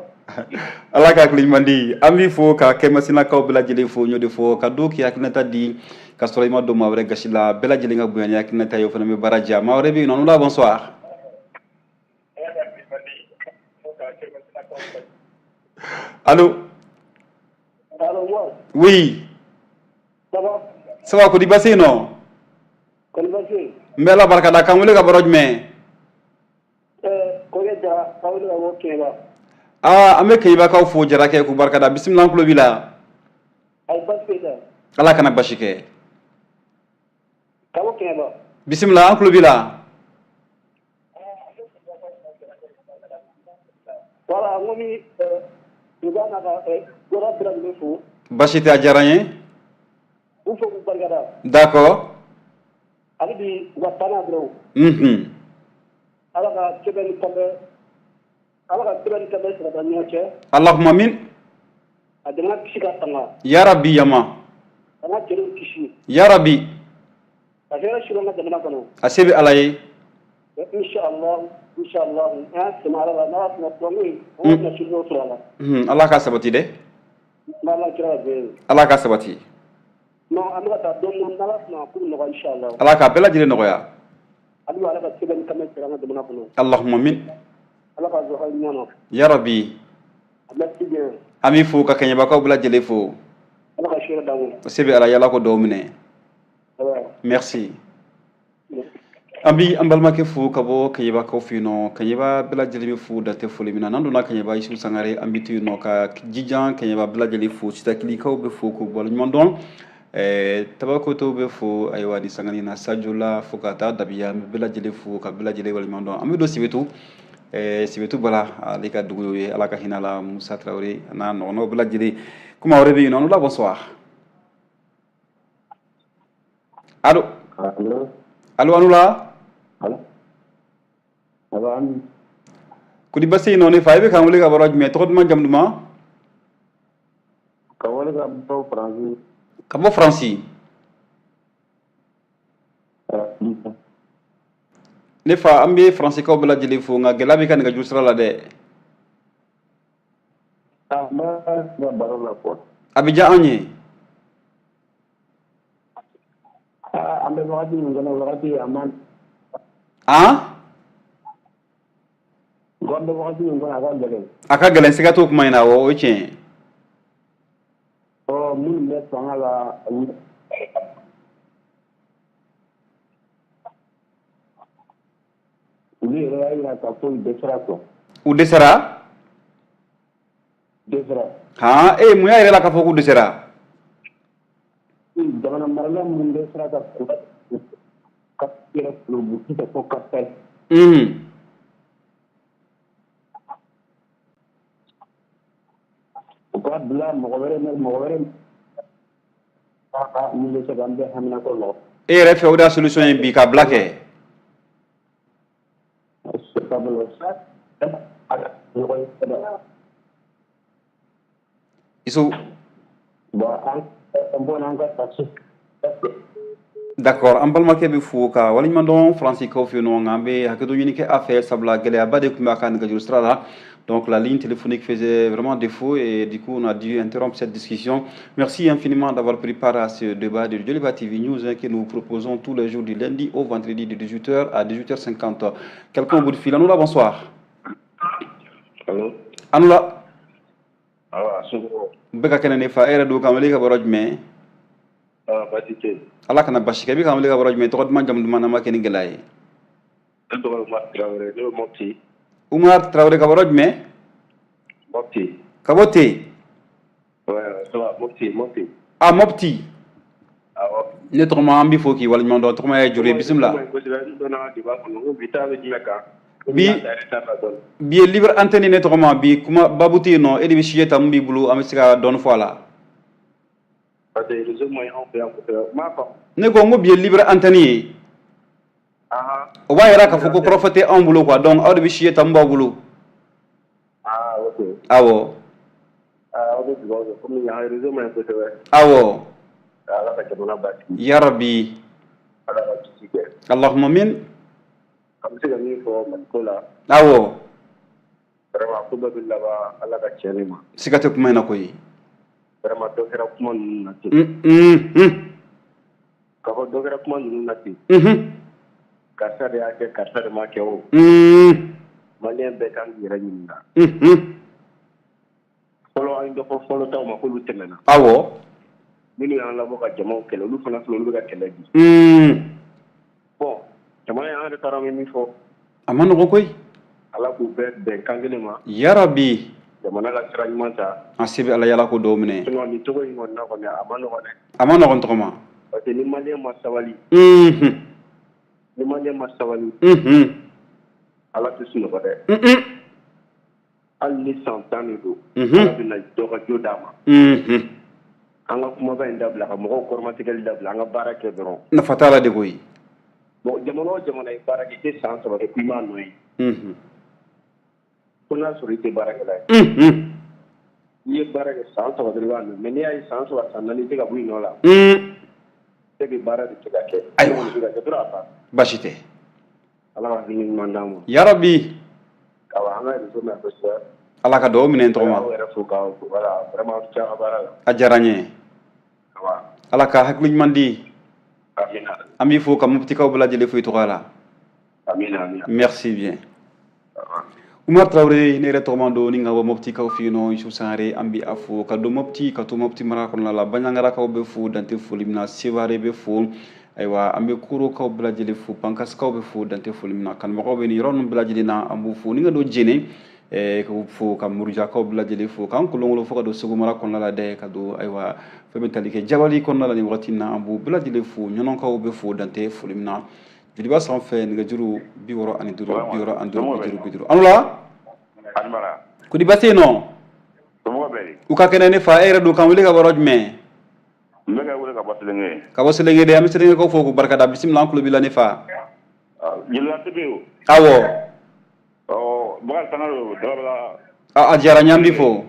Ala ka hakili ɲuman di. An b'i fo ka Kɛmasinakaw bɛɛ lajɛlen fo. N y'o de fɔ ka don k'i hakilinata di ka sɔrɔ i ma don maa wɛrɛ gasi la. Bɛɛ lajɛlen ka bonya ni hakilinata ye, o fana bɛ baara diya. Maa wɛrɛ bɛ yen nɔ. Nula, bonsoir. Allo? Allo, moi. Oui. Ça va? Ça va, kodi basi yen nɔ? Kɔni basi yen? N bɛ Ala barika da. K'an wele ka bɔ yɔrɔ jumɛn? Kɔkɛ Jara, k'aw wele ka bɔ Kɛɲɛba. Aa, an bɛ Kɛɲɛbakaw fo, Jarakɛ, k'u barika da. Bisimila, an tulo b'i la. Ayi, basi foyi tɛ. Ala kana basi kɛ. Ka bɔ Kɛɲɛba. Bisimila, an tulo b'i la. Voilà, n ko ni président n'a ka gouvernement bɛɛ lajɛlen fo. Basi tɛ, a diyara n ye. U fo k'u barika da. D'accord. Hali bi u ka taa n'a dɔrɔn. Ala ka sɛbɛn ni kanbɛn, Ala ka sɛbɛn ni kanbɛn sɔrɔ ka ɲɔgɔn cɛ. Allahumma amin. Ka jamana kisi ka tanga. Ya Rabbi yama. Ka an ka jeliw kisi. Ya Rabbi. Ka hɛrɛ sigi an ka jamana kɔnɔ. A se bɛ Ala ye. Inshallah, inshallah, an y'a sɛmɛ Ala la, n'Ala sɔnna kuranko in, an bɛna solution sɔrɔ a la. Ala ka sabati dɛ. N'Ala kira ka jɛ ye. Ala ka sabati. Non, an bɛ ka taa dɔɔnin dɔɔnin, n'Ala sɔnna ko bɛ nɔgɔya inshallah. Ala ka bɛɛ lajɛlen nɔgɔya. Hali bi Ala ka sɛbɛn ni kanbɛn sɔrɔ an ka jamana kɔnɔ. Allahumma amin. Ala ka jɔ ɲuman na. Ya Rabbi. Merci bien. An b'i fo ka Kɛɲɛbakaw bɛɛ lajɛlen fo. Ala ka sira d'an ma. Se bɛ Ala ye, Ala ko dɔw minɛ. Merci. An bi an balimakɛ fo ka bɔ Kɛɲɛbakaw fɛ yen nɔ. Kɛɲɛba bɛɛ lajɛlen bɛ fo dantɛ foli min na. N'an donna Kɛɲɛba, Isufu Sangare, an bɛ to yen nɔ ka Jijan Kɛɲɛba bɛɛ lajɛlen fo. Sitakilikaw bɛ fo k'u waleɲuman dɔn. Tabakotow bɛ fo, ayiwa, ni sangani na Sajola fo ka taa Dabiya, an bɛ bɛɛ lajɛlen fo ka bɛɛ lajɛlen waleɲuman dɔn. An bɛ don Sibetu, Sibetu Bala, ale ka dugu ye. Ala ka hinɛ la Musa Tarawele a n'a ɲɔgɔnnaw bɛɛ lajɛlen. Kuma wɛrɛ bɛ yen nɔ. Nula, bonsoir. Allo? Allo? Allo, Anula? Allo? Kodi basi yen nɔ? Ne fa, i bɛ k'an wele ka bɔ yɔrɔ jumɛn? Tɔgɔ duman, jamu duman? Ka wele ka bɔ Faransi. Ka bɔ Faransi. Ne fa, an bɛ Faransikaw bɛɛ lajɛlen fo, nka gɛlɛya b'i ka nɛgɛjuru sira la dɛ. An b'a baro la quoi. A bɛ diya an ye. An bɛ wagati min kɔnɔ, wagati a man. Han? Ko an bɛ wagati min kɔnɔ, a ka gɛlɛn. A ka gɛlɛn, siga t'o kuma in na, awɔ, o ye tiɲɛ ye. Ɔ, minnu bɛ fanga la, olu yɛrɛ y'a jira k'a fɔ u dɛsɛra quoi. U dɛsɛra? Dɛsɛra. Han, e mun y'a yɛrɛ la k'a fɔ k'u dɛsɛra? Jamana marala minnu dɛsɛra ka yɛrɛ kulo ka fɔ capital. U k'a bila mɔgɔ wɛrɛ, mɔgɔ wɛrɛ min bɛ se k'an bɛɛ haminako nɔgɔya. E yɛrɛ fɛ, o de y'a solution ye bi, k'a bila kɛ. Isu. D'accord, an balimakɛ bɛ fo ka waleɲuman dɔn Faransikaw fɛ yen nɔ, nka an bɛ hakɛto ɲini kɛ a fɛ, sabula gɛlɛyaba de tun b'a ka nɛgɛjuru sira la. Donc la ligne téléphonique faisait vraiment défaut et du coup on a dû interrompre cette discussion. Merci infiniment d'avoir pris part à ce débat de Djoliba TV News, hein, que nous proposons tous les jours du lundi au vendredi de 18h à 18h50. Quelqu'un au bout de fil. Anoula, bonsoir. Allô? Anoula. Awa, somɔgɔw? Bɛɛ ka kɛnɛ ne fa, e yɛrɛ don, k'an wele ka bɔ yɔrɔ jumɛn? Ah, basi tɛ yen. Ala kana basi kɛ. I bɛ k'an wele ka bɔ yɔrɔ jumɛn? Tɔgɔ duman, jamu duman, n'an ma kɛ ni gɛlɛya ye. Ne tɔgɔ ye Umar Tarawele, ne bɛ Mopti. Umar Tarawele, ka bɔ yɔrɔ jumɛn? Mopti. Ka bɔ ten? Ouais, ça va, Mopti, Mopti. Ah, Mopti. Awɔ. Ne tɔgɔma, an b'i fo k'i waleɲuman dɔn. Tɔgɔma ye juru ye, bisimila. Kosɛbɛ, n donna débat kɔnɔ, ko bi ta bɛ jumɛn kan? Bi ye libre antenne, ne tɔgɔma, bi kuma babu tɛ yen nɔ. E de bɛ sujet ta mun b'i bolo, an bɛ se ka dɔɔni fɔ a la. Parce que réseau man ɲi anw fɛ yan kosɛbɛ, n m'a faamu. Ne ko n ko bi ye libre antenne ye. O b'a yira k'a fɔ ko kɔrɔfɔ tɛ anw bolo quoi, donc aw de bɛ sujet ta mun b'aw bolo. Ah, ok. Awɔ. Aw bɛ dugawu kɛ komi yan réseau man ɲi kosɛbɛ. Awɔ. Ala ka jamana basigi. Yarabi. Ala ka kisi kɛ. Allahumma amin. An bɛ se ka min fɔ Maliko la. Awɔ. Vraiment ko bɛɛ bɛ laban Ala ka tiɲɛ de ma. Siga tɛ kuma in na koyi. Vraiment dɔ kɛra kuma ninnu na ten. K'a fɔ dɔ kɛra kuma ninnu na ten. Karisa de y'a kɛ, karisa de m'a kɛ o. Maliyɛn bɛɛ kan k'i yɛrɛ ɲininka. Fɔlɔ an ye dɔ fɔ fɔlɔ taw ma k'olu tɛmɛna. Awɔ. Minnu y'an labɔ ka jamaw kɛlɛ, olu fana filɛ, olu bɛ ka kɛlɛ bi. Bon, jamana in an yɛrɛ t'a dɔn an bɛ min fɔ. A ma nɔgɔn koyi. Ala k'u bɛɛ bɛn kan kelen ma. Yarabi. Jamana ka sira ɲuman ta. An se bɛ Ala ye, Ala k'o dɔw minɛ. Sinon nin cogo in kɔni na kɔni a ma nɔgɔn dɛ. A ma nɔgɔn tɔgɔma. Parce que ni maliyɛn ma sabali. Ni maliyɛn ma sabali. Ala tɛ sunɔgɔ dɛ. Hali ni san 10 de don. Ala bɛna dɔ ka jo d'a ma. An ka kumaba in dabila, ka mɔgɔw kɔrɔmatigɛli dabila, an ka baara kɛ dɔrɔn. Nafa t'a la de koyi. Bon, jamana o jamana ye baara kɛ, i tɛ san 3 kɛ k'i m'a nɔ ye. Fo n'a sɔrɔ i tɛ baarakɛla ye. N'i ye baara kɛ san 3 dɔrɔn i b'a nɔ ye. Mais n'i y'a ye san 3 san 4 i tɛ ka bɔ i nɔ la. C'est que baara de tɛ ka kɛ. Ayiwa. N'o bɛ ka kɛ dɔrɔn a banna. Baasi tɛ. Ala ka hakili ɲuman d'an ma. Yarabi. Awa, an ka réseau mɛn kosɛbɛ. Ala ka dugawu minɛ n tɔgɔma. Aw yɛrɛ fo k'aw voilà, vraiment aw ni ce aw ka baara la. A diyara n ye. Awa. Ala ka hakili ɲuman di. Amina. An b'i fo ka Moptikaw bɛɛ lajɛlen fo i tɔgɔ la. Amina, amina. Merci bien. Umar Traoré, ne yɛrɛ tɔgɔma don ni ka bɔ Moptikaw fɛ yen nɔ, Yusuf Sangare, an bɛ a fo ka don Mopti, ka to Mopti mara kɔnɔna la. Bandiagarakaw bɛ fo dante foli min na, Sevare bɛ fo, ayiwa an bɛ Korokaw bɛɛ lajɛlen fo, Pankasikaw bɛ fo dante foli min na, kanubagaw bɛ nin yɔrɔ ninnu bɛɛ lajɛlen na, an b'u fo ni ka don Jene, k'u fo ka Murujakaw bɛɛ lajɛlen fo, k'an kolonkolon fo ka don Segu mara kɔnɔna la dɛ, ka don ayiwa fɛn bɛ tali kɛ Jabali kɔnɔna la nin wagati in na, an b'u bɛɛ lajɛlen fo, Ɲɔnɔnkaw bɛ fo dante foli min na. Joliba sanfɛ nɛgɛjuru 65 65 50 50. An la ko di baasi yen nɔ? U ka kɛnɛ ne fa, e yɛrɛ don k'an wele ka bɔ yɔrɔ jumɛn? N bɛ ka wele ka bɔ Selenge. Ka bɔ Selenge de, an bɛ Selengekaw fo k'u barika da. Bisimila, an tulo b'i la ne fa. Joliba TV o. Awɔ. Ɔ Bakari Sangare don Dalabala. A diyara n ye, an b'i fo.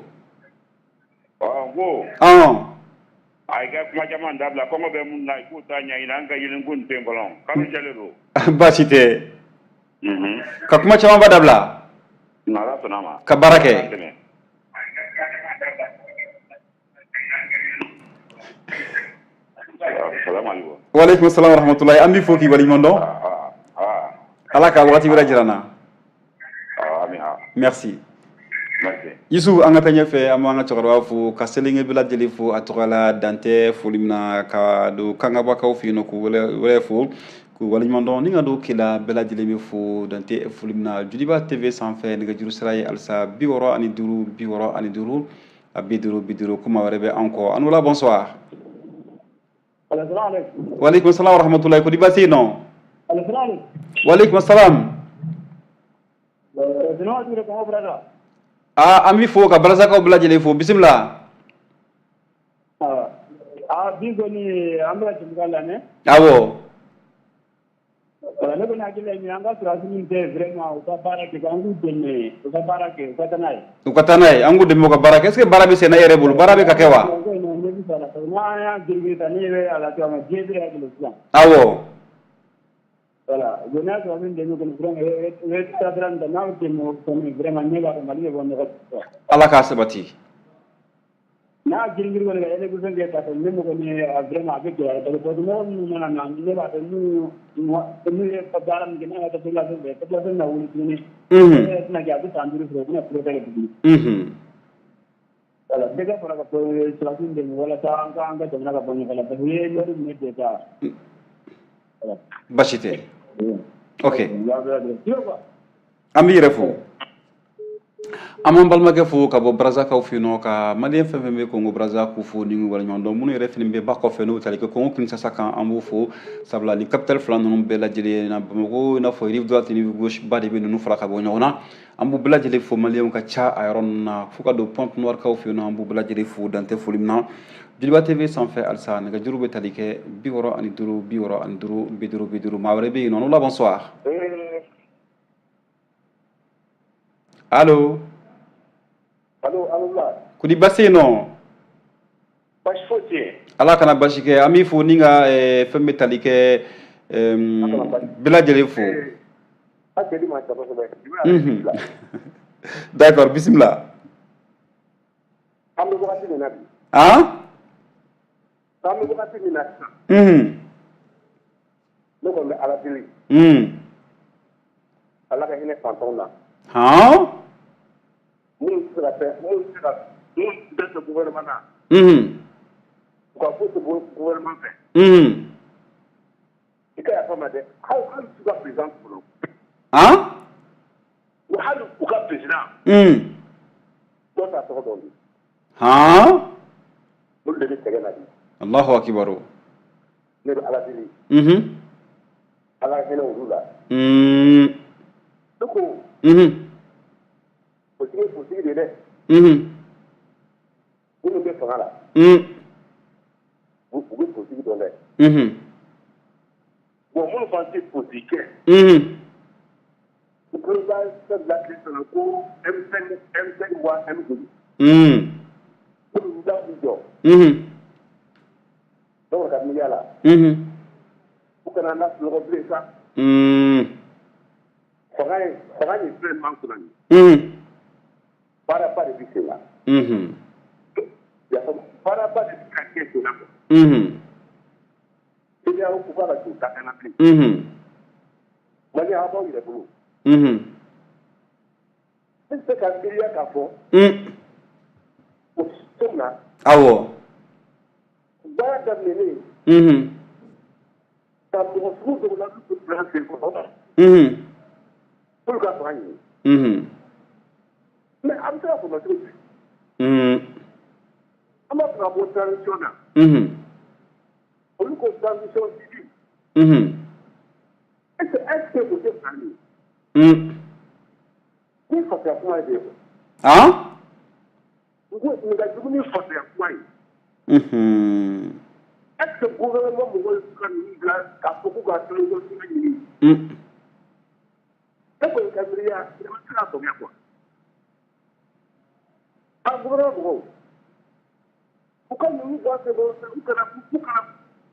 Ɔ n ko. Ɔn. A i ka kuma caman dabila, kɔngɔ bɛ mun na i k'o ta ɲɛɲini, an ka yeelen ko nin tɛ yen fɔlɔ, kalo jɛlen don. Baasi tɛ. Ka kuma camanba dabila. N'Ala sɔnna a ma. Ka baara kɛ. Waaleykum salam wa rahmatulahi, an b'i fo k'i waleɲuman dɔn. Ala ka wagati wɛrɛ jira an na. Merci. Yusuf, an ka taa ɲɛfɛ, an b'an ka cɛkɔrɔba fo ka Selenge bɛɛ lajɛlen fo a tɔgɔ la dantɛ foli min na, ka don Kangabakaw fɛ yen nɔ k'u wɛrɛ fo k'u waleɲuman dɔn, ni ka don Kela bɛɛ lajɛlen bɛ fo dantɛ foli min na. Joliba TV sanfɛ nɛgɛjuru sira ye halisa 65 65 50 50, kuma wɛrɛ bɛ an kɔ. An wula, bonsoir. Waaleykum salam wa rahmatulahi, ko di baasi yen nɔ? Waaleykum salam. Aa an b'i fo ka Barazakaw bɛɛ lajɛlen fo, bisimila. Aa bi kɔni an bɛ ka jɛmukan lamɛn. Awɔ. Ne kɔni hakili la min ye, an ka sɔrɔdasi minnu tɛ vraiment u ka baara kɛ, an k'u dɛmɛ u ka baara kɛ, u ka taa n'a ye. U ka taa n'a ye, an k'u dɛmɛ u ka baara kɛ. Est ce que baara bɛ sen na e yɛrɛ bolo, baara bɛ ka kɛ wa? N'an y'a girigiri ta, ne ɲɛ bɛ a la cogoya min na, diɲɛ bɛ ka gɛlɛn sisan. Awɔ. Voilà, bon n'a sɔrɔ min dɛmɛ kɔni vraiment u ye taasira min ta, n'aw dɛmɛ kɔni vraiment ne b'a dɔn Mali bɛ bɔ nɔgɔ la. Ala k'a sabati. N'a girin-girin kɔni ka élection kɛ ka ne kɔni vraiment a bɛ gɛlɛya, parce que politique mɔgɔ minnu mana na, ne b'a dɔn n'u ye baara min kɛ, n'a ka population fɛ, population bɛna wuli tuguni. Ne yɛrɛ tɛna kɛ, a bɛ san 5 sɔrɔ, u bɛna coup d'État kɛ tuguni. Voilà, bɛɛ ka fara ka sɔrɔdasiw dɛmɛ walasa an ka jamana ka bɔ ɲɔgɔn la, parce que u ye l'heure minɛ bɛɛ ta. Baasi tɛ. Ok. An b'i yɛrɛ fo. An b'an balimakɛ fo ka bɔ Brazakaw fɛ yen nɔ, ka maliyɛn fɛn fɛn bɛ Congo Brazza k'u fo ni waleɲuman dɔn, minnu yɛrɛ fana bɛ ba kɔfɛ n'u tali kɛ Congo Kinshasa kan, an b'u fo, sabula ni capitale fila ninnu bɛɛ lajɛlen na, Bamakɔ i n'a fɔ rive droite ni rive gauche ba de bɛ ninnu fara ka bɔ ɲɔgɔn na. An b'u bɛɛ lajɛlen fo, maliyɛnw ka ca a yɔrɔ ninnu na, fo ka don Pointe Noire kaw fɛ yen nɔ, an b'u bɛɛ lajɛlen fo dantɛ foli min na. Joliba TV sanfɛ halisa nɛgɛjuru bɛ tali kɛ 65 65 50 50. Maa wɛrɛ bɛ yen nɔ, n'o la, bonsoir. Allo. Allo, allo la. Kodi basi yen nɔ? Basi foyi tɛ yen. Ala kana basi kɛ. An b'i fo ni ka fɛn bɛ tali kɛ bɛɛ lajɛlen fo. A jeli ma ca kosɛbɛ. D'accord, bisimila. An bɛ wagati min na bi. Han? An bɛ wagati min na sisan. Ne kɔni bɛ Ala deli. Ala ka hinɛ fantanw na. Han? Minnu tɛ se ka fɛn, minnu tɛ se ka, minnu da tɛ gouvernement na. U ka foyi tɛ gouvernement fɛ. I ka yafa n ma dɛ, hali u ka président bolo. Han? Hali u ka président. Dɔw t'a tɔgɔ dɔn bi. Han? Olu de bɛ sɛgɛn na bi. Allahu akibaru. Ne bɛ Ala deli. Ala ka hinɛ olu la. Ne ko. Politique ye politique de ye dɛ. Minnu bɛ fanga la. U bɛ politique dɔn dɛ. Bon, minnu fana tɛ politique kɛ. U tulo b'a fɛn bila tile fana ko M5 M5 wa M joli. Minnu da b'u jɔ. Dɔw ka miiriya la. U kana na sunɔgɔ bilen sa. Fanga ye fanga ye fɛn man kunna nin. Baaraba de bɛ sen na. Baaraba de bɛ ka kɛ sen na quoi. CEDEAO ko k'a ka don da kana bilen. Mali, aw b'aw yɛrɛ bolo. Ne tɛ se ka miiriya k'a fɔ. O cogo min na. Baara daminɛnen. Ka mɔgɔ sugu dɔw la bila sen kɔrɔ. Pour ka fanga ɲini. Mais a bɛ se ka faamuya cogo di? An b'a fɛ ka bɔ transition na. Olu ko transition civile. Est-ce que o tɛ fanga ye? Ni fasaya kuma ye de ye. Han? N ko nin ka jugu ni fasaya kuma ye. Est-ce que gouvernement mɔgɔw ka ninnu bila k'a fɔ k'u ka transition civile ɲini? Ne kɔni ka miiriya, ne ma se k'a faamuya quoi. A gouvernement mɔgɔw, u ka ninnu bɔ a senkɔrɔ, u kana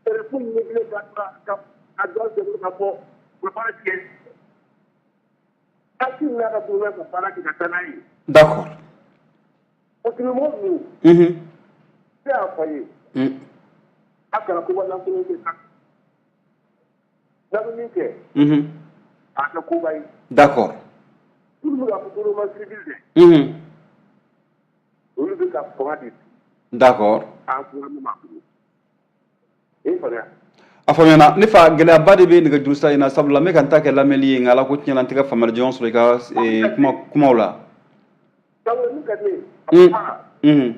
fɛɛrɛ foyi ɲini bilen ka a don a senkɔrɔ ka fɔ u bɛ baara tigɛ. Assimi n'a ka gouvernement ka baara kɛ ka taa n'a ye. Politique mɔgɔ ninnu. Ne y'a fɔ a ye. A kana koba lankolon kɛ sa. N'a bɛ min kɛ. A kɛ koba ye. Minnu bɛ ka fɔ gouvernement civil dɛ. Olu bɛ ka fanga de. An gouvernement b'a bolo. I ye faamuya? A faamuyana ne fa. Gɛlɛyaba de bɛ nɛgɛjuru sira in na, sabula n bɛ ka n ta kɛ lamɛnli ye, nka Ala ko tiɲɛna, n tɛ ka faamuyali jɔnjɔn sɔrɔ i ka kuma kumaw la. Sabula min ka di ne ye.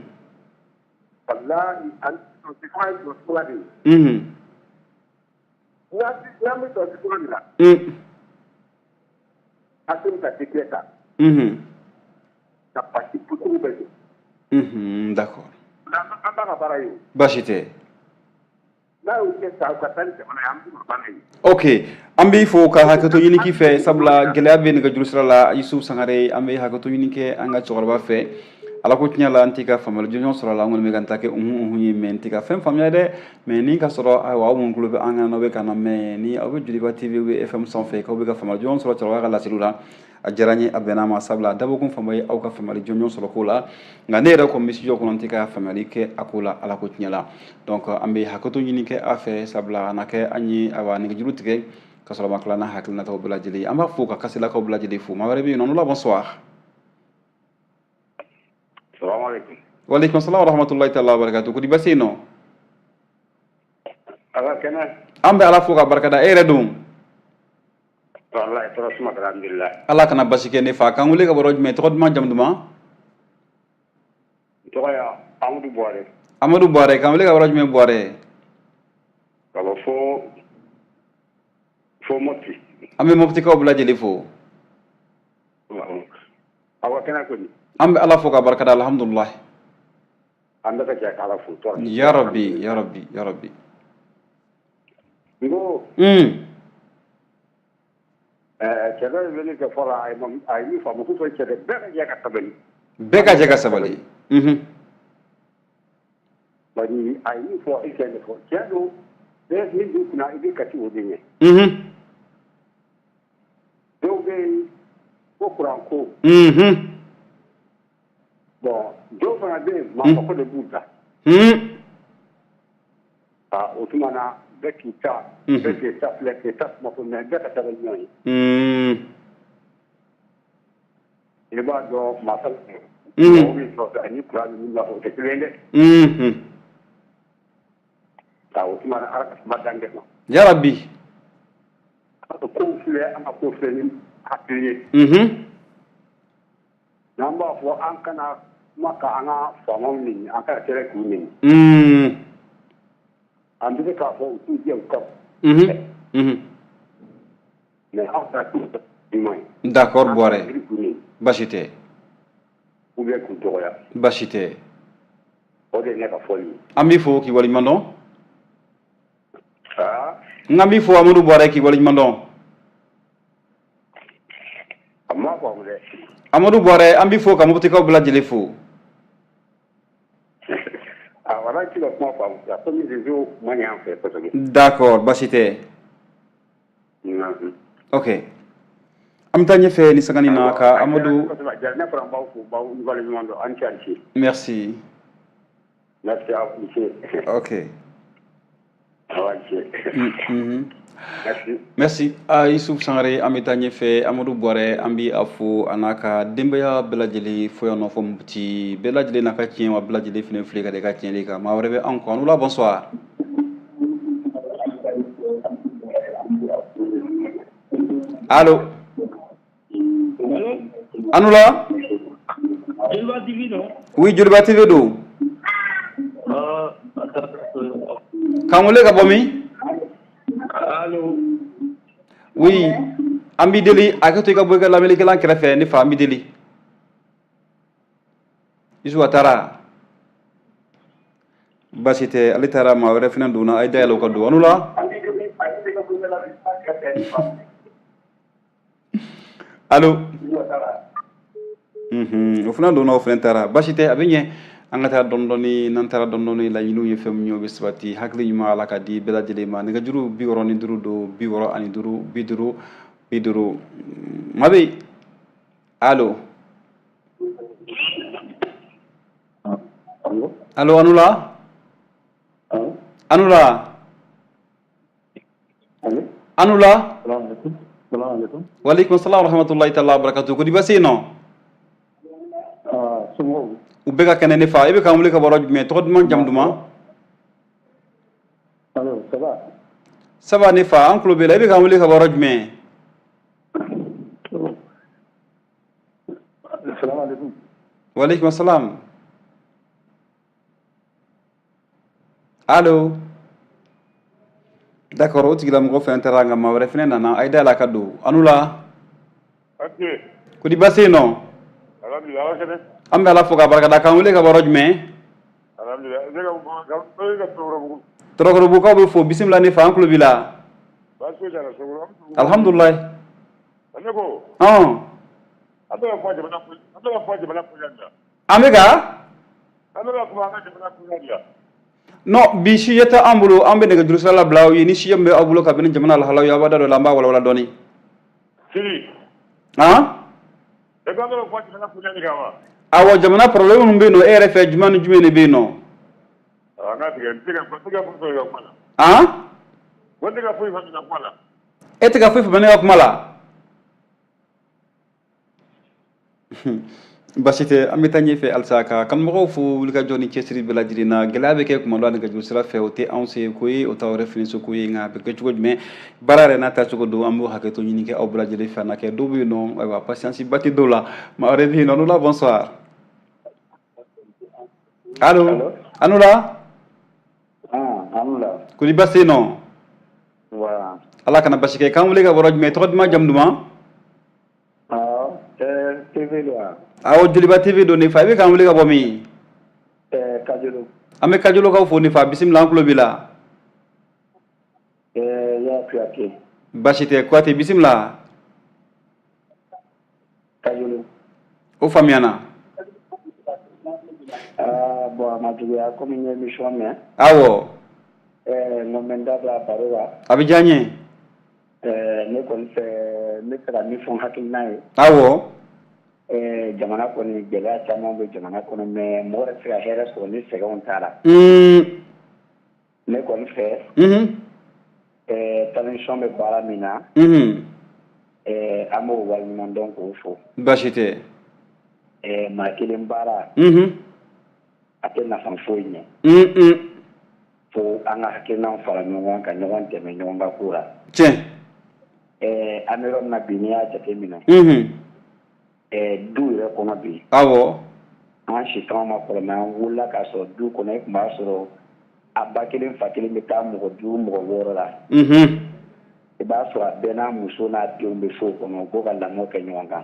Walahi, an sɔrɔsi fanga ye sɔrɔsi fanga de ye. N'an bɛ sɔrɔsi fanga de la. Assimi ka décret ta. Ka parti politique bɛɛ jɔ. An b'a ka baara ye o. Baasi tɛ. N'a y'o kɛ sa, u ka taa ni jamana ye, an bɛ ka baara ye. Ok, an b'i fo ka hakɛto ɲini k'i fɛ, sabula gɛlɛya bɛ nɛgɛjuru sira la. Yusuf Sangare, an bɛ hakɛto ɲini kɛ an ka cɛkɔrɔba fɛ. Ala ko tiɲɛ la, n tɛ ka faamuyali jɔnjɔn sɔrɔ a la. An kɔni bɛ ka n ta kɛ unhun unhun ye, mais n tɛ ka fɛn faamuya dɛ. Mais ni ka sɔrɔ, ayiwa, aw minnu tulo bɛ an kan, n'aw bɛ ka na mɛn ni aw bɛ Joliba TV bɛ FM sanfɛ, k'aw bɛ ka faamuyali jɔnjɔn sɔrɔ cɛkɔrɔba ka laseliw la, a diyara n ye, a bɛnna ma, sabula dabɔkun fanba ye aw ka faamuyali jɔnjɔn sɔrɔ ko la. Nka ne yɛrɛ kɔni bɛ studio kɔnɔ, n tɛ ka faamuyali kɛ a ko la, Ala ko tiɲɛ la. Donc an bɛ hakɛto ɲini kɛ a fɛ, sabula a na kɛ an ye, ayiwa, nɛgɛjuru tigɛ ka sɔrɔ a ma tila n'a hakilinataw bɛɛ lajɛlen ye. An b'a fo ka kasilakaw bɛɛ lajɛlen fo. Maa wɛrɛ bɛ yen nɔ la? Bonsoir. Salaamaaleykum. Waaleykum salam wa rahmatulahi taala wa barakatuh. Kodi basi yen nɔ? Ala kɛnɛ. An bɛ Ala fo ka barikada. E yɛrɛ dun? Walahi, tɔɔrɔ suma, alhamdulilah. Ala kana basi kɛ ne fa. K'an wele ka bɔ yɔrɔ jumɛn? Tɔgɔ duman, jamu duman? N tɔgɔ ye Amadu Buware. Amadu Buware, k'an wele ka bɔ yɔrɔ jumɛn, Buware? Ka bɔ fo Mopti. An bɛ Moptikaw bɛɛ lajɛlen fo. Aw ka kɛnɛ kɔni? An bɛ Ala fo ka barikada, alhamdulilah. An bɛ ka jɛ k'Ala fo tɔɔrɔ. Ya Rabbi, ya Rabbi, ya Rabbi. N ko cɛ dɔ ye wele kɛ fɔlɔ, a ye min faamu ko fɔ cɛ dɛ, bɛɛ ka jɛ ka sabali. Bɛɛ ka jɛ ka sabali. Bari a ye min fɔ, e ka nin fɔ, tiɲɛ don, bɛɛ min b'i kunna, i bɛ kasi o de ɲɛ. Dɔw bɛ yen ko kuranko. Bon, dɔw fana bɛ yen, maako de b'u da. Aa, o tuma na bɛɛ k'i ta, bɛɛ k'i ta filɛ, k'i ta kuma fɔ, mais bɛɛ ka sabali ɲɔgɔn ye. I b'a dɔn maa mɔgɔ min sɔrɔ ani kuran bɛ min na, o tɛ kelen dɛ. O tuma na Ala ka kuma d'an bɛɛ ma. Yarabi. An ka kow filɛ, an ka kow filɛ ni hakili ye. N'an b'a fɔ an kana kuma ka an ka faamaw neni, an kana kɛlɛ k'u neni. An bɛ se k'a fɔ u t'u jɛ u ka. Mais aw ta ɲuman ye. D'accord Buwarɛ. Baasi tɛ. Ou bien k'u dɔgɔya. Baasi tɛ. O de ye ne ka fɔli ye. An b'i fo k'i waleɲuman dɔn. N k'an b'i fo Amadu Buwarɛ k'i waleɲuman dɔn. A ma faamu dɛ. Amadu Buwarɛ, an b'i fo ka Moptikaw bɛɛ lajɛlen fo. A wala ti ka kuma faamu komi réseau man ɲi an fɛ kosɛbɛ. D'accord, baasi tɛ. Ok, an bɛ taa ɲɛfɛ ni sanga nin na ka Amadu. Ne fana b'aw fo, b'aw waleɲuman dɔn, an ni ce. Merci. Merci à vous. Ok. Merci. Merci. Ah, Youssouf Sangare, an bɛ taa ɲɛfɛ. Amadu Buwarɛ, an bɛ a fo a n'a ka denbaya bɛɛ lajɛlen fo yan nɔ fo Mopti. Bɛɛ lajɛlen n'a ka tiɲɛ wa, bɛɛ lajɛlen fana filɛ ka da i ka tiɲɛ de kan. Maa wɛrɛ bɛ anw kɔ. A ni wula, bonsoir. Allo. A ni wula. Joliba TV don? Oui, Joliba TV don. K'an wele ka bɔ min? Allo. Oui, an b'i deli, hakɛ to, i ka bɔ i ka lamɛnnikɛlan kɛrɛfɛ, ne fa, an b'i deli. Isuwa taara. Baasi tɛ, ale taara, maa wɛrɛ fana donna. A ye dayɛlɛ o ka don. A ni wula. Allo. O fana donna, o fana taara. Baasi tɛ, a bɛ ɲɛ. An ka taa dɔɔni dɔɔni. N'an taara dɔɔni dɔɔni, laɲiniw ye fɛn min ye, o bɛ sabati. Hakili ɲuman, Ala ka di bɛɛ lajɛlen ma. Nɛgɛjuru 65 don, 65 50 50. Maa bɛ yen. Allo. Allo, a ni wula. A ni wula. A ni wula. Waaleykum salam wa rahmatullahi taala wa barakatuh. Ko di, baasi yen nɔ? U bɛɛ ka kɛnɛ, ne fa. I bɛ k'an wele ka bɔ yɔrɔ jumɛn? Tɔgɔ duman, jamu duman? Ça va, ne fa, an tulo b'i la. I bɛ k'an wele ka bɔ yɔrɔ jumɛn? Waaleykum salam. Allo. D'accord, o tigilamɔgɔ fɛn taara, nka maa wɛrɛ fɛnɛ nana. A ye da la ka don. A ni wula. Ko di, baasi yen nɔ? An bɛ Ala fo k'a barikada. K'an wele ka bɔ yɔrɔ jumɛn? Tɔrɔkɔrɔbugukaw bɛ fo. Bisimila, ne fa, an tulo b'i la. Alhamdulilayi. Ɔn. An bɛ ka non, bi sujet tɛ an bolo. An bɛ nɛgɛjuru sira labila aw ye. Ni sujet min bɛ aw bolo ka bɛn ni jamana lahalaw ye, aw b'a da don la, an b'a walawala dɔɔni. Han, awɔ, jamana problème minnu bɛ yen nɔ, e yɛrɛ fɛ, jumɛn ni jumɛn de bɛ yen nɔ? Han, e tɛ ka foyi faamuya ne ka kuma la. Basi tɛ, an bɛ taa ɲɛfɛ halisa ka kanumɔgɔw fo wulikajɔ ni cɛsiri bɛɛ lajɛlen na. Gɛlɛya bɛ kɛ kuma dɔ nɛgɛjuru sira fɛ, o tɛ anw se ko ye, o t'aw yɛrɛ fini so ko ye, nka a bɛ kɛ cogo jumɛn, baara yɛrɛ n'a taacogo don. An b'o hakɛto ɲini kɛ aw bɛɛ lajɛlen fɛ. A na kɛ dɔw bɛ yen nɔ, ayiwa, patience ba tɛ dɔw la. Maa wɛrɛ bɛ yen nɔ. A ni wula, bonsoir. Allo, a ni wula. Ko di, basi yen nɔ? Ala kana basi kɛ. K'an wele ka bɔ yɔrɔ jumɛn? Tɔgɔ duman, jamu duman? Awɔ, Joliba TV don, ne fa. I bɛ k'an wele ka bɔ min? An bɛ Kajolokaw fo, ne fa. Bisimila, an tulo b'i la. Basi tɛ, Kuyate, bisimila. O faamuyana. Aa bon, a ma juguya, komi n ye émission mɛn. N ko n bɛ n da don a baro la. A bɛ diya n ye. Ne kɔni fɛ, n bɛ fɛ ka min fɔ n hakilina ye. Jamana kɔni, gɛlɛya caman bɛ jamana kɔnɔ, mais mɔgɔ yɛrɛ tɛ se ka hɛrɛ sɔrɔ ni sɛgɛnw t'a la. Ne kɔni fɛ, transition bɛ baara min na, an b'o waleɲuman dɔn k'o fo. Baasi tɛ. Maa kelen baara, a tɛ nafa foyi ɲɛ. Fo an ka hakilinaw fara ɲɔgɔn kan ka ɲɔgɔn dɛmɛ ɲɔgɔn ka ko la. An bɛ yɔrɔ min na bi, n'i y'a jateminɛ, du yɛrɛ kɔnɔ bi, an si caman ma kɔrɔ, mais an wolola k'a sɔrɔ du kɔnɔ, e tun b'a sɔrɔ a ba kelen fa kelen bɛ taa mɔgɔ duuru, mɔgɔ wɔɔrɔ la. I b'a sɔrɔ a bɛɛ n'a muso n'a denw bɛ so kɔnɔ, u b'o ka lamɔ kɛ ɲɔgɔn kan.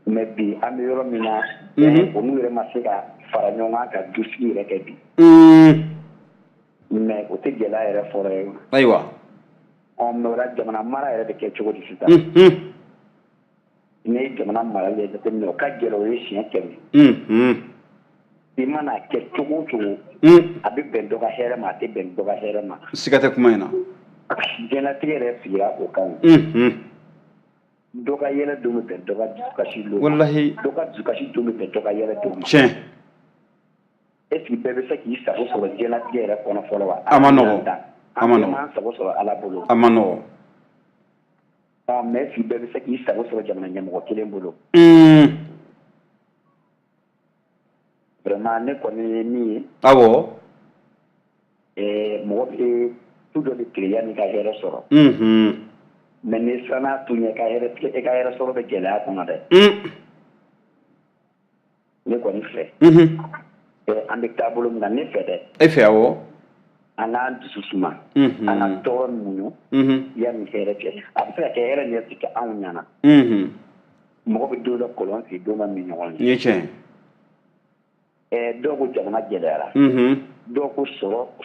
Mais bi, an bɛ yɔrɔ min na, olu yɛrɛ ma se ka fara ɲɔgɔn kan ka dusigi yɛrɛ kɛ bi. Mais o tɛ gɛlɛya yɛrɛ fɔlɔ ye. Ɔ, mais o la, jamana mara yɛrɛ bɛ kɛ cogo di sisan? N'i ye jamana marali yɛrɛ jateminɛ, o ka gɛlɛn, o ye siɲɛ 100. I mana kɛ cogo o cogo, a bɛ bɛn dɔ ka hɛrɛ ma, a tɛ bɛn dɔ ka hɛrɛ ma. Siga tɛ kuma in na. Diɲɛlatigɛ yɛrɛ sigira o kan. Dɔ ka yɛlɛ don bɛ bɛn dɔ ka dusukasi don ma. Dɔ ka dusukasi don bɛ bɛn dɔ ka yɛlɛ don ma. Est ce que bɛɛ bɛ se k'i sago sɔrɔ diɲɛlatigɛ yɛrɛ kɔnɔ fɔlɔ wa? A ma nɔgɔn. A ma nɔgɔn. An bɛɛ m'an sago sɔrɔ Ala bolo. A ma nɔgɔn. Ɔ, mais est ce que bɛɛ bɛ se k'i sago sɔrɔ jamana ɲɛmɔgɔ kelen bolo? Vraiment, ne kɔni ye min ye. Mɔgɔ bɛ tu dɔ de tigɛ yanni i ka hɛrɛ sɔrɔ. Mais n'i siranna tu ɲɛ, i ka hɛrɛ sɔrɔ bɛ gɛlɛya kɔnɔ dɛ. Ne kɔni fɛ, an bɛ taabolo min na, ne fɛ dɛ. E fɛ, awɔ. An k'an dusu suma. An ka tɔɔrɔ muɲu yanni hɛrɛ cɛ. A bɛ se ka kɛ hɛrɛ ɲɛ tɛ kɛ anw ɲɛna. Mɔgɔ bɛ don dɔ kɔlɔn sen, don dɔ min ɲɔgɔn ye. Nin ye tiɲɛ ye. Dɔw ko jamana gɛlɛyara. Dɔw ko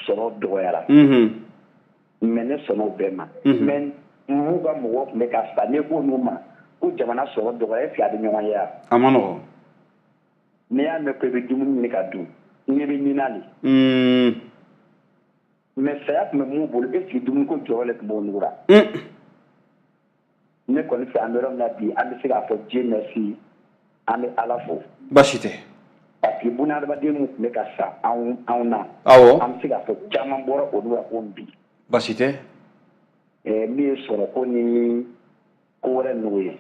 sɔrɔ dɔgɔyara. Mais ne sɔnna o bɛɛ ma. Mais m'u ka mɔgɔw tun bɛ ka sa, ne ko n'u ma ko jamana sɔrɔ dɔgɔyara, est ce que a bɛ ɲɔgɔn ye wa? A ma nɔgɔn. N'i y'a mɛn ko i bɛ dumuni ɲini ka dun, n'i bɛ ɲinan de. Mais saya tun bɛ mun bolo? Est ce que dumuniko jɔrɔ de tun b'o nugu la? Ne kɔni fɛ, an bɛ yɔrɔ min na bi, an bɛ se k'a fɔ Dieu merci, an bɛ Ala fo. Baasi tɛ. Parce que bunahadamaden min tun bɛ ka sa anw na. An bɛ se k'a fɔ caman bɔra olu la ko bi. Baasi tɛ. Min ye sɔrɔko ni ko wɛrɛ ninnu ye.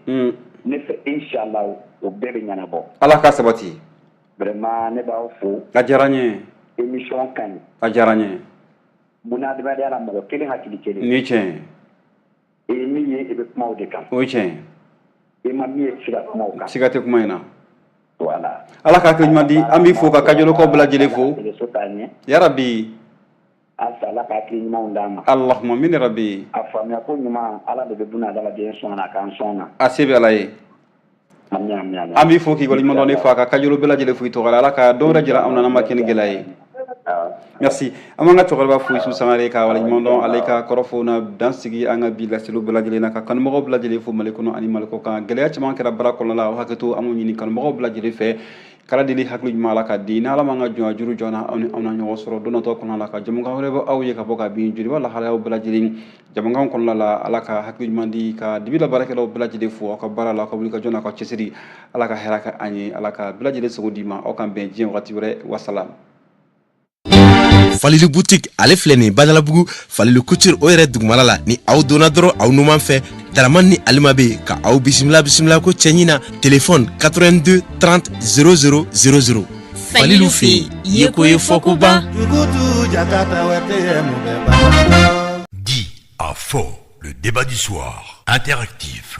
Ne fɛ, inshallah, o bɛɛ bɛ ɲɛnabɔ. Ala ka sabati. Vraiment, ne b'aw fo. A diyara n ye. Émission ka ɲi. A diyara n ye. Bunahadamadenya la, mɔgɔ kelen hakili kelen. Nin ye tiɲɛ ye. I ye min ye, i bɛ kuma o de kan. O ye tiɲɛ ye. I ma min ye, i tɛ se ka kuma o kan. Siga tɛ kuma in na. Voilà. Ala ka hakili ɲuman di, an b'i fo ka kajolokaw bɛɛ lajɛlen fo. Yarabi. Halisa Ala ka hakili ɲumanw d'an ma. Allahumma amin rabi. A faamuya ko ɲuman, Ala de bɛ buna adamaden sɔn na, a k'an sɔn na. A se bɛ Ala ye. An b'i fo k'i waleɲuman dɔn ne fa ka kajolo bɛɛ lajɛlen fo i tɔgɔ la. Ala ka don wɛrɛ jira anw na n'an ma kɛ ni gɛlɛya ye. Merci. An b'an ka cɛkɔrɔba fo, Isu Sangare, ka waleɲuman dɔn ale ka kɔrɔfɔw na dan sigi an ka bi laseliw bɛɛ lajɛlen na, ka kanubagaw bɛɛ lajɛlen fo Mali kɔnɔ ani Mali kɔ kan. Gɛlɛya caman kɛra baara kɔnɔna la, aw hakɛto, an b'o ɲini kanubagaw bɛɛ lajɛlen fɛ. Kala deli hakili ɲuman Ala ka di ni Ala m'an ka jɔnya juru jɔ na, aw ni anw na ɲɔgɔn sɔrɔ don natɔ kɔnɔna la ka jɛmukan wɛrɛ bɔ aw ye ka bɔ ka bin Joliba lahalayaw bɛɛ lajɛlen jɛmukan kɔnɔna la. Ala ka hakili ɲuman di ka dibi la baarakɛlaw bɛɛ lajɛlen fo aw ka baara la, aw ka wulikajɔ n'a ka cɛsiri. Ala ka hɛrɛ kɛ an ye, Ala ka bɛɛ lajɛlen sago d'i ma. Aw k'an bɛn diɲɛ wagati wɛrɛ. Wasalam. Falilu boutique, ale filɛ nin Badalabugu, Falilu couture, o yɛrɛ dugumala la. Ni aw donna dɔrɔn, aw numan fɛ, Daraman ni Alima bɛ ka aw bisimila bisimila ko cɛɲi na. Telefɔni 82 30 00 00. Falilu fɛ yen, ye ko ye fɔ ko ban. Dit à fort, le débat du soir, interactif.